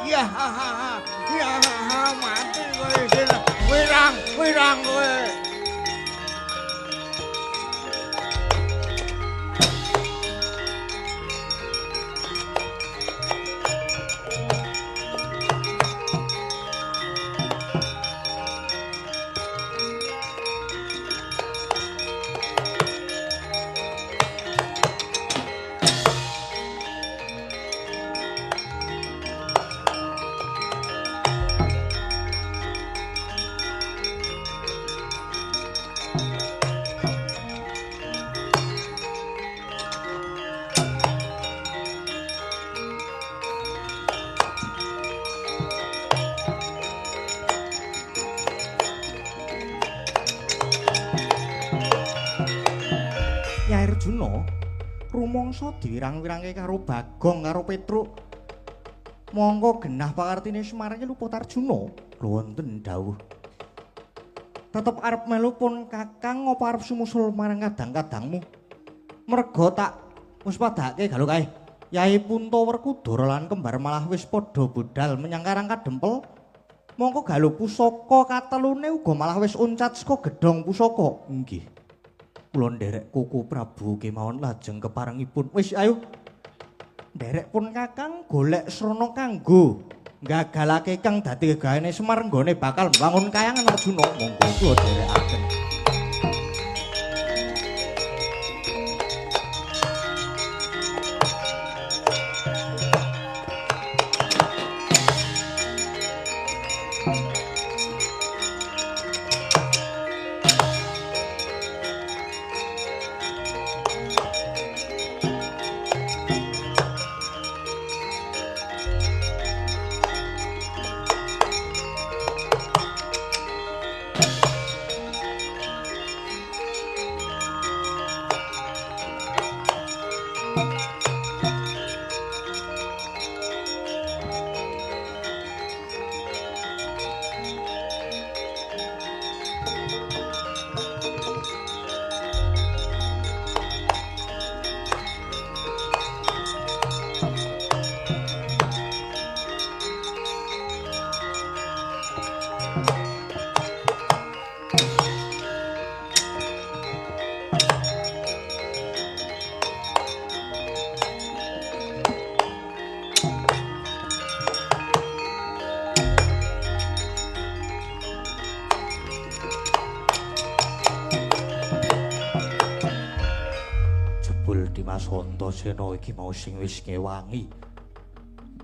Ya ha ha ha, ya ha ha, mati kowe sing wirang, wirang kowe. Rumangsa diwirang-wirangke karo Bagong karo Petruk. Mongko genah pakartine Semar iki luput Arjuna. Lho wonten dawuh. Tetep arep melu pun Kakang apa arep sumusul marang kadang-kadangmu? Merga tak wis padhake galo kae. Yai Punta Werkudara lan kembar malah wis padha budal menyang Karang Kadempel. Mongko galo pusaka katelune uga malah wis uncat saka gedhong pusaka. Nggih. Kula nderek Koko Prabu kemawon lajeng keparengipun. Wis ayo. Nderek pun Kakang golek srana kanggo gagalake kang dadi gegaene Semar nggone bakal mbangun kayangan Arjuna. Monggo kula nderekaken. Antasena iki mau sing wis ngewangi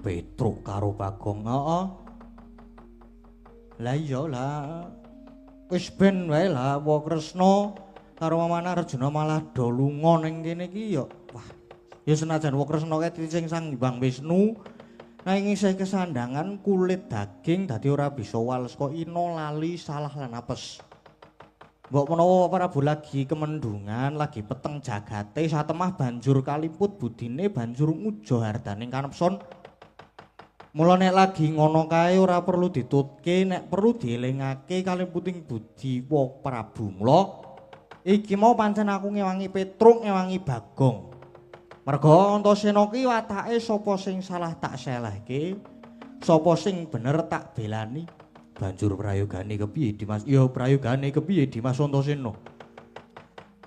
Petruk karo Bagong. Heeh. Lah iya lah. Wis ben wae lah Wakresna karo Mamana Arjuna malah do lunga ning kene iki ya. Wah, ya senajan Wakresna kae sing Sang Hyang Wisnu nanging isih kesandangan kulit daging dadi ora bisa wales kok ino lali salah lan apes. Mbok menawa Prabu lagi kemendungan, lagi peteng jagate, satemah banjur kaliput budine banjur ngujo hardaning kanepson. Mula nek lagi ngono kae ora perlu ditutke, nek perlu dielingake kalih puting budi wa Prabu. Mula iki mau pancen aku ngewangi Petruk, ngewangi Bagong. Merga Antasena ki watake sapa sing salah tak selehke, sapa sing bener tak belani. Banjur prayogane kepiye Dimas? Ya prayogane kepiye Dimas Antasena?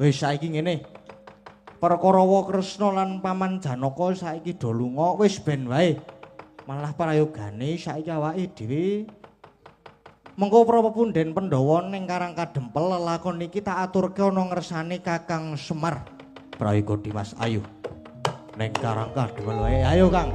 Wis saiki ngene. Perkara Kresna lan Paman Janaka saiki do lunga, wis ben wae. Malah prayogane saiki awake dhewe mengko para pepunden Pandhawa ning Karang Kadempel lelakon iki tak aturke ana ngersane Kakang Semar. Prayoga Dimas, ayo. Ning Karang Kadempel wae. Ayo Kang.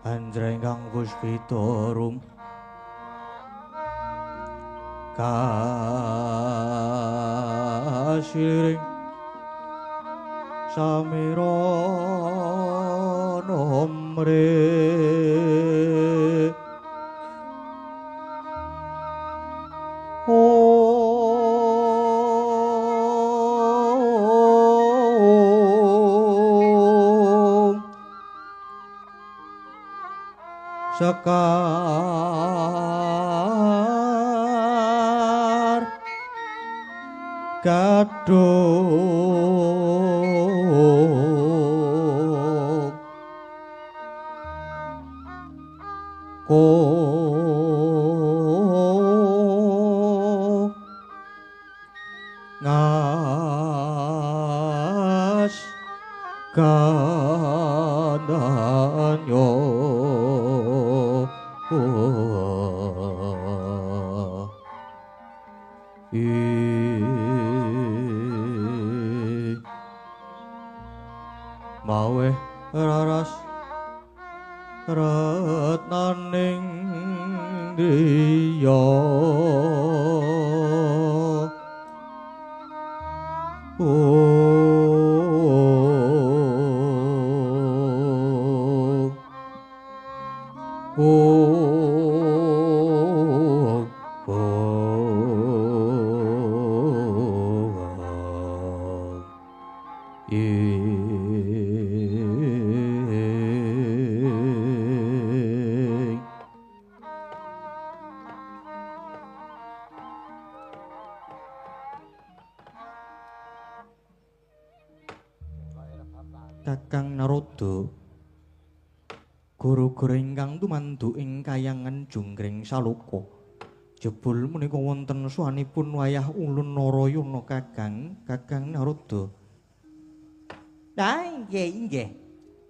Anjrengkang puspita rum Siliring samirana mre Sekar Gadung Ko Ngas Gandanyo Maweh raras retnaning driya Kakang Narada, goro-goro ingkang tumanduk ing kayangan Jonggring Saloka, jebul menika wonten suwanipun wayah ulun Narayana Kakang, Kakang Narada. Nah, inggih inggih.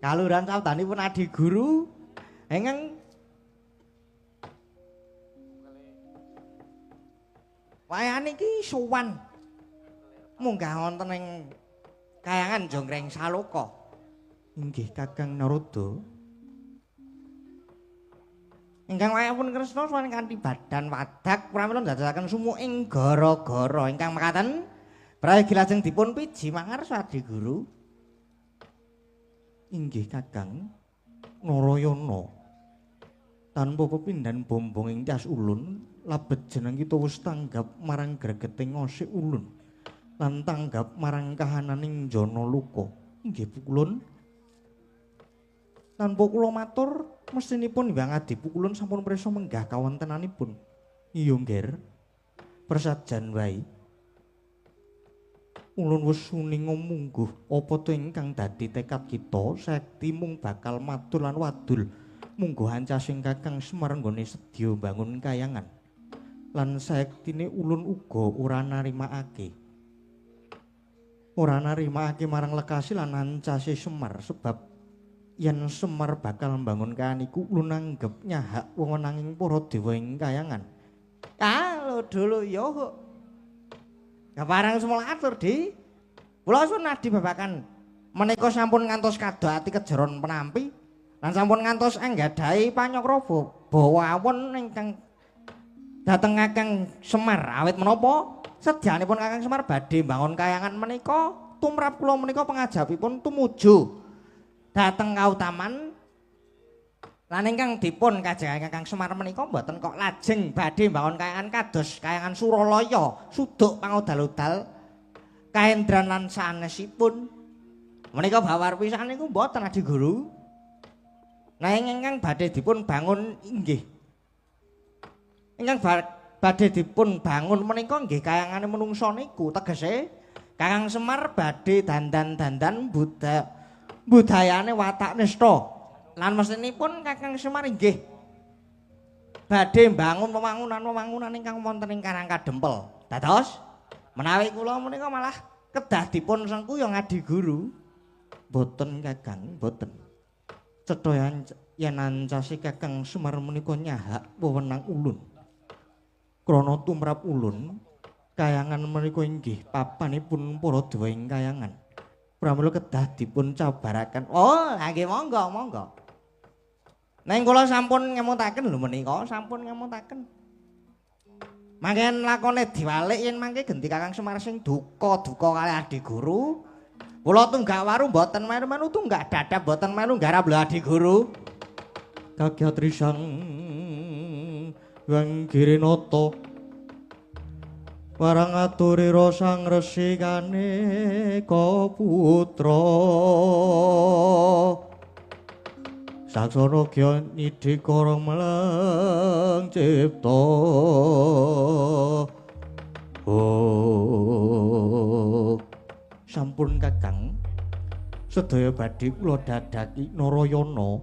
Kaluhuran sabdanipun Adi Guru ingkang wayah niki sowan munggah wonten ing kayangan Jonggring Saloka. Inggih Kakang Narada. Ingkang wayahipun Kresna sowan kanthi badan wadak pramila ndadosaken sumuk ing gara-gara ingkang mekaten prayogi lajeng dipun piji mangarsa Adi Guru. Inggih Kakang Narayana. Tanpa pepindhan bombong ing tyas ulun, labet jeneng kita wis tanggap marang gregeting osik ulun lan tanggap marang kahananing jana luka. Inggih pukulun. Tanpa kula matur, mestinipun Hyang Adi Pukulun sampun prisa menggah kawontenanipun. Iya, Ngger. Prasajan wae. Ulun wis uninga mungguh apa to ingkang dadi tekad kita sekti mung bakal matur lan wadul mungguh ancasing Kakang Semar nggone sedya mbangun kayangan. Lan saektine ulun uga ora narimakake. Ora narimakake marang lekasi lan ancase Semar sebab yen Semar bakal mbangun kayan iku ulun anggep nyahak wewenanging para dewa ing kayangan. Kalau dulu yo kaparang semula atur di kula suwun adi babakan menika sampun ngantos kado ati kejeron penampi lan sampun ngantos anggadhahi panyakra bawa awon ingkang dhateng Kakang Semar. Awit menapa sedyanipun Kakang Semar badhe mbangun kayangan menika tumrap kula menika pangajapipun tumuju dhateng kautaman lan ingkang dipun kajengaken Kakang Semar menika mboten kok lajeng badhe mbangun kayangan kados kayangan Suralaya, suduk pangodal-odal kaendran lan sanesipun. Menika bawar pisan niku mboten Adi Guru. Nanging ingkang badhe dipun bangun inggih ingkang badhe dipun bangun menika nggih kayangane menungsa niku, tegese Kakang Semar badhe dandan-dandan budayane watak nista. Lan mestinipun Kakang Semar inggih badhe mbangun wewangunan-wewangunan ingkang wonten ing Karang Kadempel. Dados menawi kula menika malah kedah dipun sengkuyung Adi Guru. Boten Kakang, boten. Cetha yen ancase Kakang Semar menika nyahak wewenang ulun. Krana tumrap ulun, kayangan menika inggih papanipun para dewa ing kayangan. Pramila kedah dipun cabaraken. Oh, lha nggih monggo, monggo. Neng kula sampun ngemutaken lho menika, sampun ngemutaken. Mangken lakone diwalik yen mangke genti Kakang Semar sing duka-duka kalih Adi Guru. Kula tunggak waru mboten melu-melu tunggak dadap mboten melu nggarap lho Adi Guru. Kagyatri Sang Hyang Girinata warang aturira Sang Resi Kaneka Putra saksana gya nyidhika mleng cipta. Oh, sampun Kakang, sedaya badhe kula dadaki Narayana.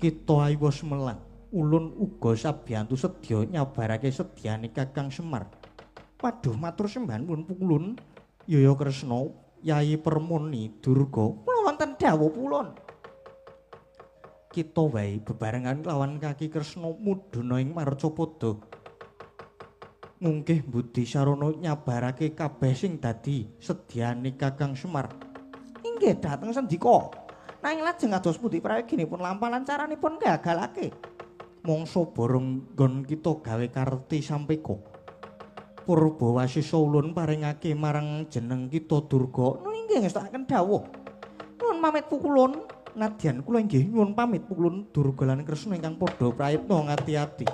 Kita ayo semelang, ulun uga sabiyantu sedya nyabarake sedyane Kakang Semar. Waduh, matur sembah nuwun pulun Yaya Kresna, Yayi Permoni Durga. Kula wonten dawuh pulun. Kita wae bebarengan lawan Kaki Kresna mudhuna ing Marcapada. Mungkih budi sarana nyabarake kabeh sing dadi sedyane Kakang Semar. Inggih dhateng sendika. Nanging lajeng kados pundi prayoginipun lampah lan caranipun gagalake? Mangsa bareng nggon kita gawe karti sampeka. Purba wasisa ulun paringake marang jeneng kita Durga. Nu inggih ngestakaken dawuh. Nuwun pamit pukulun. Nadyan kula inggih nyuwun pamit pukulun Durga lan Kresna ingkang padha prayitna ngati-ati.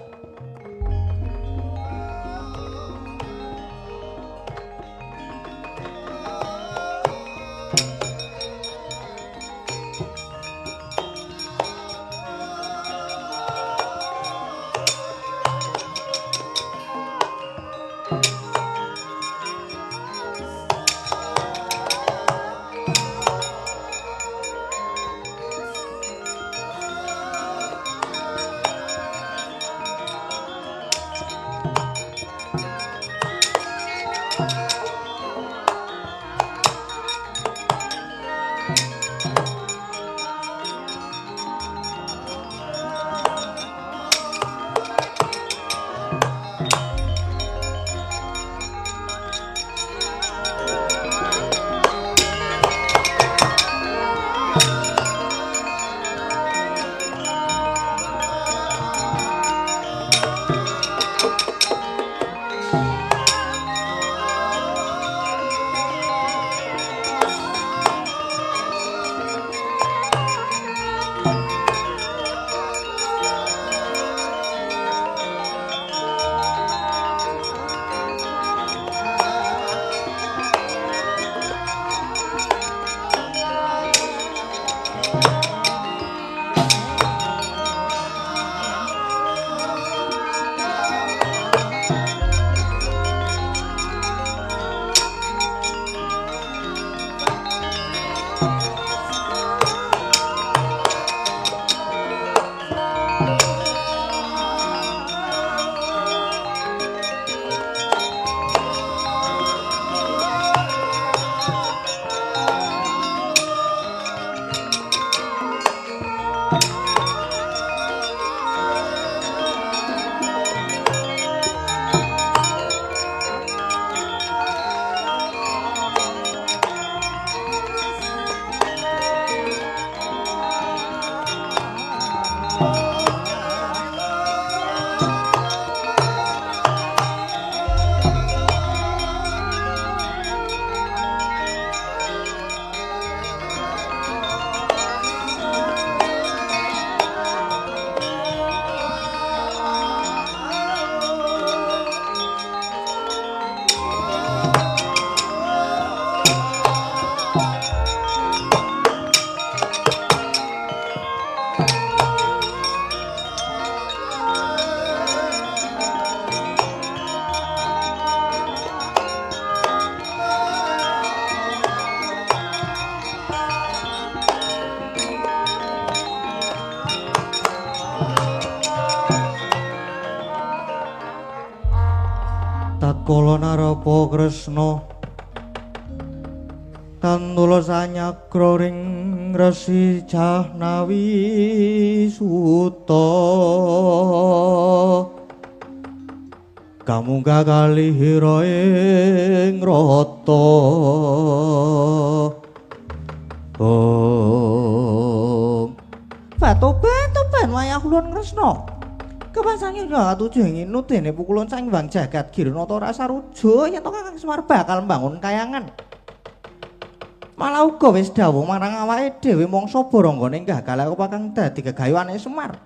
Tatkala narapa Kresna kantula sanyagra ring Resi Jahnawi Suta kamunggah kalihira ing rata. Om Batoban toban wayah ulun Kresna. Kepasange katuju ing dene pukulun sang Hyang Jagat Giranata ora saruja yen to Kakang Semar bakal mbangun kayangan. Malah uga wis dawuh marang awake dhewe mangsa baranggane gagal kang dadi gegayuhane Semar.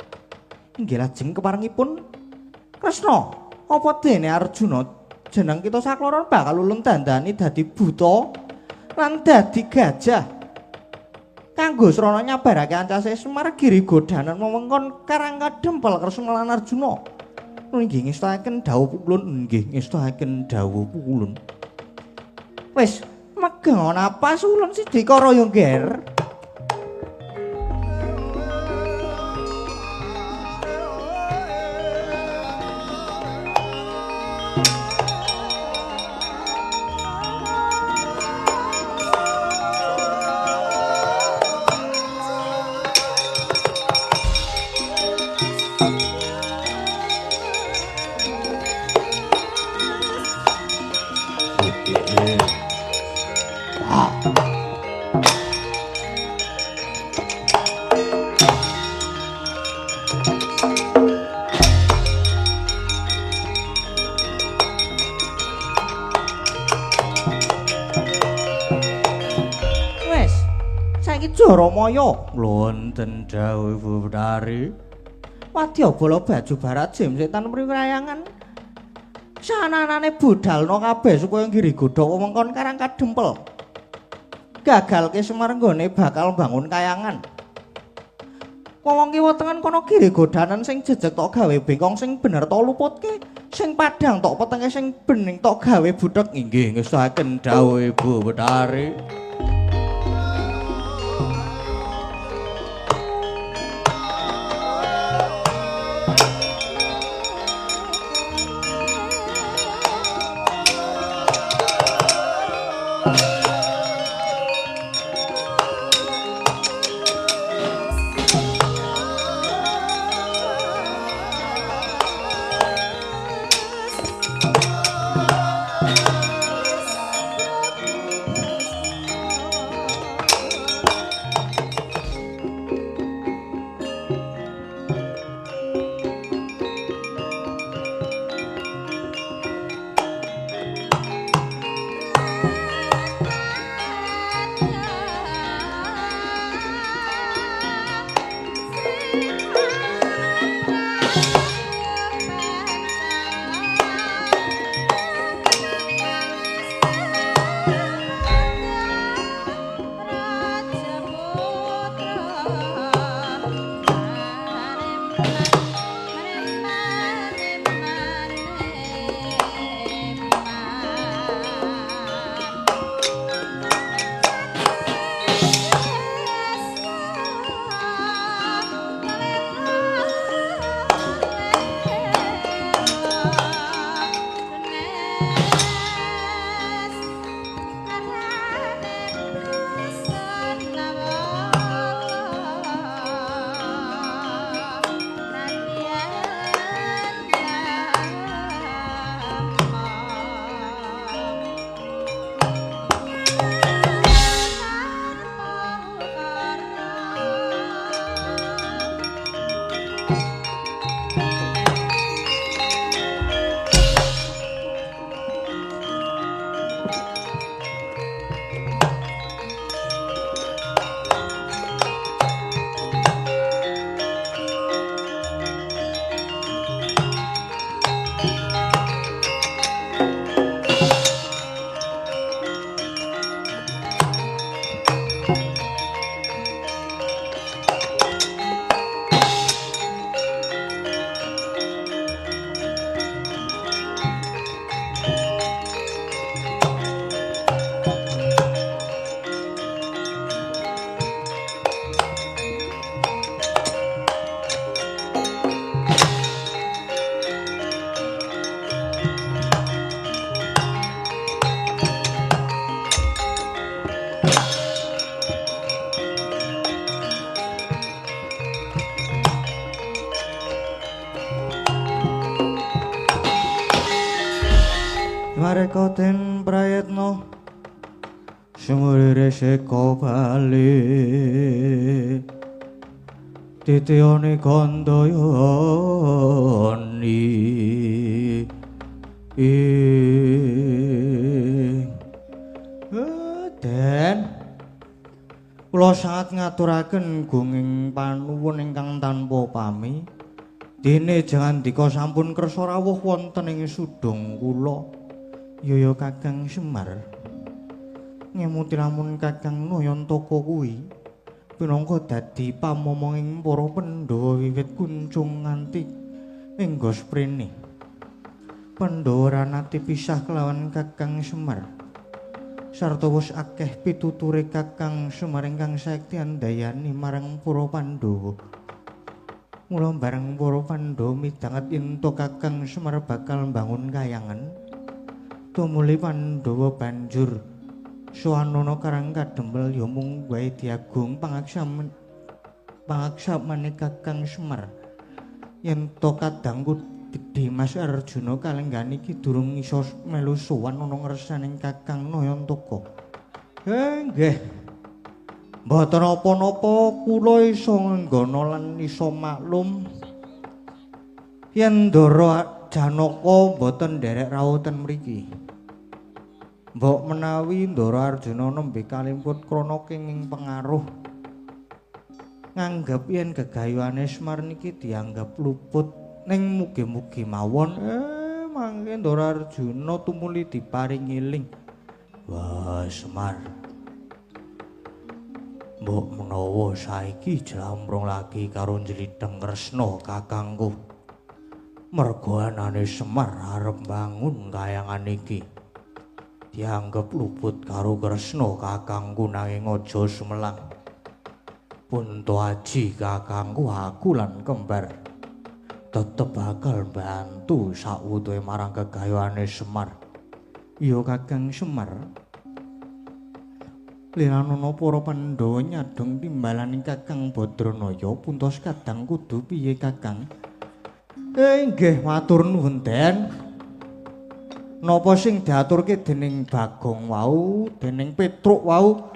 Inggih lajeng keparengipun Kresna, apa dene Arjuna jeneng kita sakloron bakal ulun dandani dadi buta lan dadi gajah. Kanggo srana nyabarake ancase Semar Giri Godanan wewengkon Karang Kadempel Kresna lan Arjuna. Nggih ngestakaken dawuh ulun, nggih ngestakaken dawuh ulun. Wis megang napas ulun sidikara ya, Nger. Jaramaya wonten dawuh Ibu Betari. Wadyabala baju barat jim setan mrirayangan. Sananane budalna kabeh supaya Giri Godha wewengkon Karang Kadempel. Gagalke Semar nggone bakal mbangun kayangan. Wong kiwa tengen kono Giri Godanan sing jejeg tok gawe bengkong, sing bener tok luputke, sing padhang tok petenge, sing bening tok gawe budhek. Inggih ngestakaken dawuh Ibu Betari. Mareka den prayitna sumurire seka bali. Titiyane Gandayani. Den kula sangat ngaturaken gunging panuwun ingkang tanpa pami. Dene jangandika sampun kersa rawuh wonten ing sudung kula. Yaya Kakang Semar. Ngemuti lamun Kakang Nayantaka kuwi pinangka dadi pamomonging para Pandhawa wiwit kuncung nganti enggos prene. Pandhawa ora nate pisah kelawan Kakang Semar. Sarta wis akeh pituture Kakang Semar ingkang saekti andayani marang para Pandhawa. Mula bareng para Pandhawa midhanget yen Kakang Semar bakal mbangun kayangan, tumuli Pandhawa banjur sowanana Karang Kadempel ya mung wae diagung pangaksamane Kakang Semar. Yen to kadangku Dimas Arjuna kalenggan iki durung iso melu sowan ana ngersaning Kakang Nayantaka. Nggih. Mboten napa-napa kula iso nggana lan iso maklum yen Ndara Janaka mboten nderek rawuh ten mriki. Mbok menawi Ndara Arjuna nembe kalimput krana kenging pengaruh nganggep yen gegayuhane Semar niki dianggep luput, ning mugi-mugi mawon mangke Ndara Arjuna tumuli diparingi eling. Wah Semar, mbok menawa saiki jlambrung lagi karo njlitheng Kresna kakangku. Mergo anane Semar arep mbangun kayangan iki dianggep luput karo Kresna kakangku, nanging aja sumelang. Punto aji kakangku, aku lan kembar tetep bakal bantu sakwutuhe marang gegayuhane Semar. Iya Kakang Semar. Liranana para Pandhawa nyadong timbalane Kakang Badranaya puntos kadang kudu piye Kakang? Nggih matur nuwun Den. Napa sing diaturke dening Bagong wau, dening Petruk wau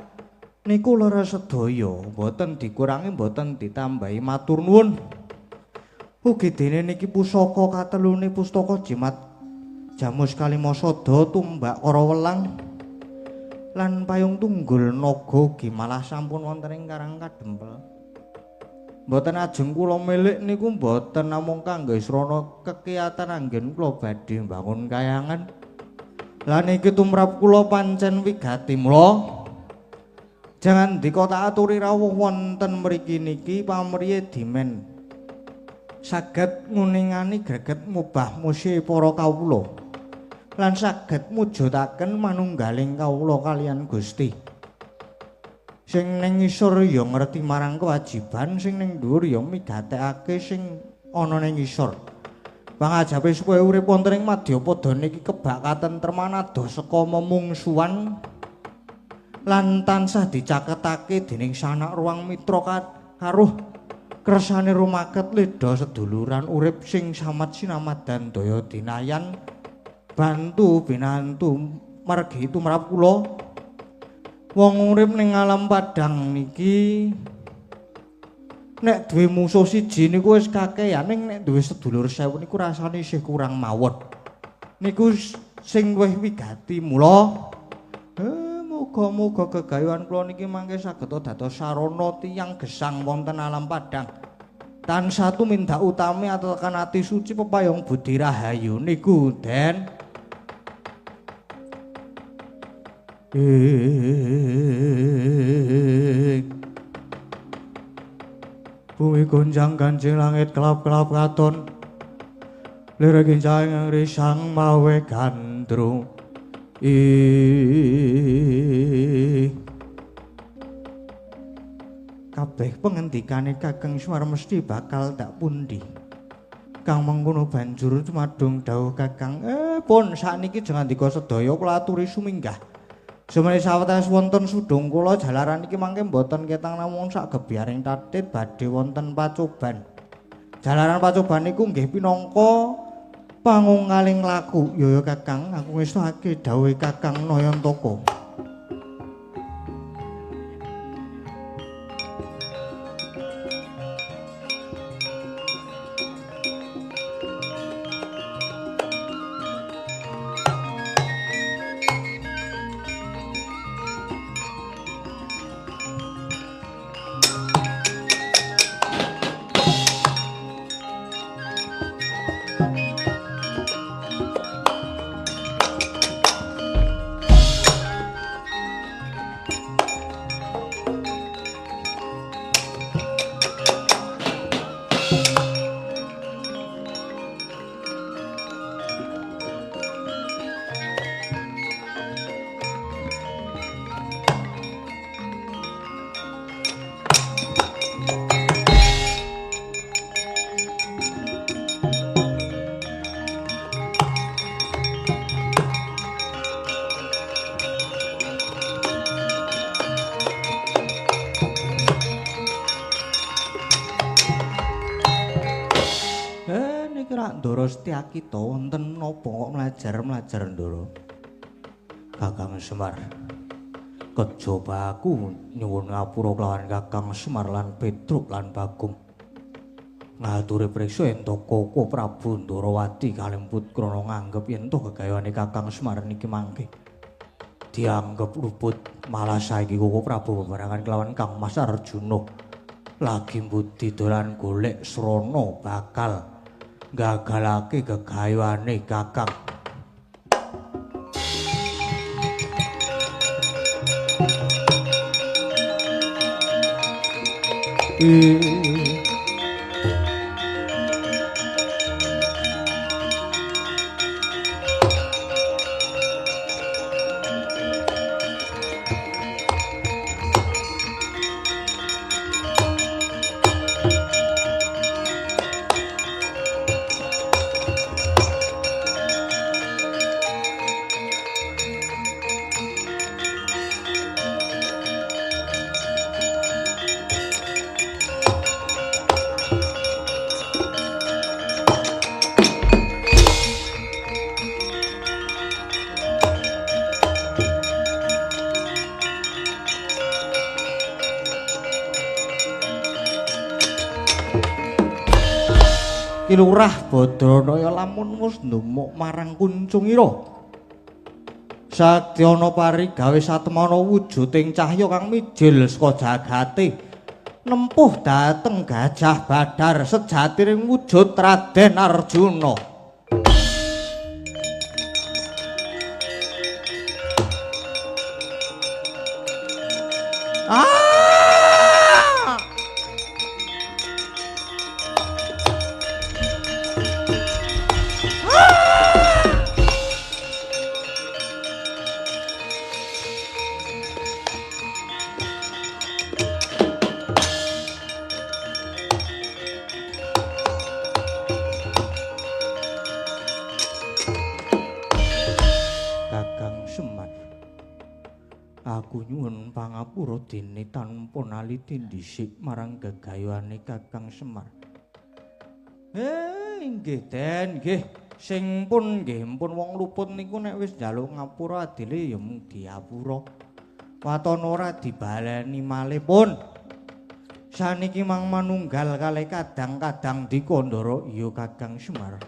niku leres sedaya, mboten dikurangi mboten ditambahi, matur nuwun. Ugi dene niki pusaka katelune pustaka jimat Jamus Kalimasada tumbak Karawelang lan payung tunggul naga ugi malah sampun wonten ing Karang Kadempel. Mboten ajeng kula milik niku mboten namung kangge srana kekiyatan anggen kula badhe mbangun kayangan. Lah niki tumrap kula pancen wigati mula. Jangan dika tak aturi rawuh wonten mriki niki pamriye dimen saged nguningani greget mubah musi para kawula lan saged mujudaken manunggaling kawula kaliyan Gusti. Sing ning ngisor ya ngerti marang kewajiban, sing ning dhuwur ya migatekake sing ana ning ngisor. Pangajape supaya urip wonten ing madyapada niki kebak katentreman adoh saka memungsuhan lan tansah dicaketake dening sanak ruang mitra karuh kersane rumaket leda seduluran urip sing samat sinamadan daya dinayan bantu binantu margi tumrap kula. Wong urip ning alam padang niki nek duwe musuh siji niku wis kakehan, ning nek duwe sedulur 1000 niku rasane isih kurang mawon. Niku sing luwih wigati mula muga-muga gegayuhan kula niki mangke saged dados sarana tiyang gesang wonten alam padang. Tansah tumindak utami atekan ati suci pepayung budi rahayu niku Den. Bumi gonjang ganjing langit kelap-kelap katon lirik kincang risang mawe gandrung. Kabeh pengendikane Kakang Semar mesti bakal tak pundi. Kang mengkono banjur cumadung dawuh Kakang, pun sakniki jengandika sedaya kula aturi suminggah. Sumene sawetawis wonten sudung kula jalaran iki mangke mboten ketang namung sak gebyaring tatit badhe wonten pacoban. Jalaran pacoban niku nggih pinangka pangungkaling laku. Ya ya Kakang, aku ngestukake dawuhe Kakang Nayantaka. rak Ndara Setyaki to, wonten napa kok mlajar-mlajar Ndara? Kakang Semar. Kejaba aku nyuwun ngapura kelawan Kakang Semar lan Petruk lan Bagong. Ngaturi priksa yen to Koko Prabu Ndarawati kalemput krana nganggep yen to gegayane Kakang Semar niki mangke dianggep luput, malah saiki Koko Prabu bebarengan kelawan Kang Mas Arjuna lagi mbudi dolan golek srana bakal gagalake gegayane Kakang. Ki Lurah Badranaya lamun wis ndumuk marang kuncungira. Satyana parigawe satemana wujuding cahya kang mijil saka jagate nempuh dhateng Gajah Badar sejatining wujud Raden Arjuna. Pangapura dene tanpa naliti dhisik marang gegayuhane Kakang Semar. Nggih Den, nggih. Sing pun nggih pun wong luput niku nek wis njaluk ngapura adile ya mung diapura. Waton ora dibaleni malih pun. Saniki mang manunggal kalih kadang-kadang dika Ndara iya Kakang Semar.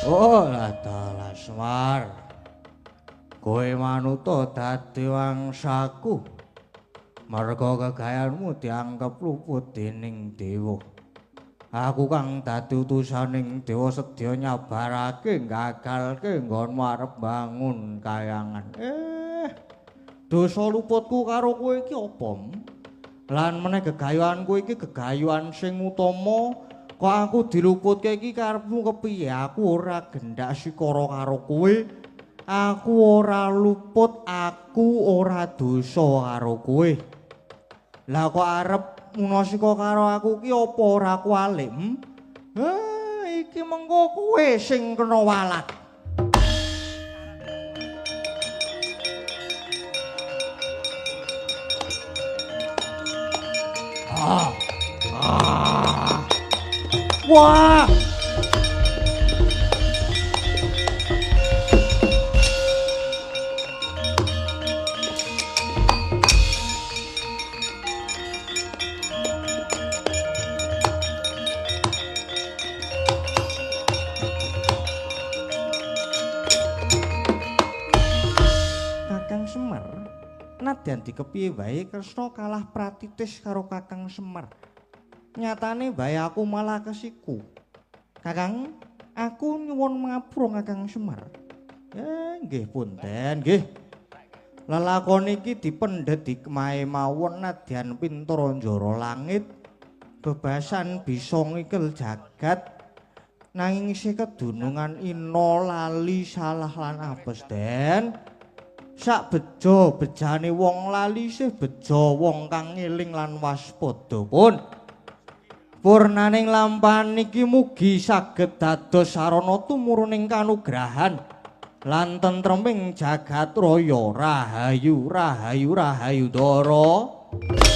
Oh, dalah Semar. Kowe manuta dadi wangsaku. Merga kegayanmu dianggep luput dening dewa. Aku kang dadi utusaning dewa sedya nyabarake gagalke nggonmu arep bangun kayangan. Dosa luputku karo kowe iki apa? Lan meneh gegayuhanku iki gegayuhan sing utama. Kok aku diluputke iki karepmu kepiye? Aku ora gendak sikara karo kowe. Aku ora luput, aku ora dosa karo kowe. Lah kok arep munasika karo aku ki apa ora kualik? Iki mengko kowe sing kena walat. Wah! Kakang Semar, nadyan dikepiye wae Kresna kalah pratitis karo Kakang Semar. Nyatane wae aku malah kesiku. Kakang, aku nyuwun ngapura Kakang Semar. Nggih punten, nggih. Lelakon iki dipendhet dikmahe mawon nadyan pinter njara langit. Bebasan bisa ngikel jagat nanging isih kedunungan ina lali salah lan apes den. Sak bejo bejane wong lali isih bejo wong kang ngeling lan waspada pun. Purnaning lampahan niki mugi saged dados sarana tumuruning kanugrahan lan tentreming jagat raya. Rahayu rahayu rahayu Ndara.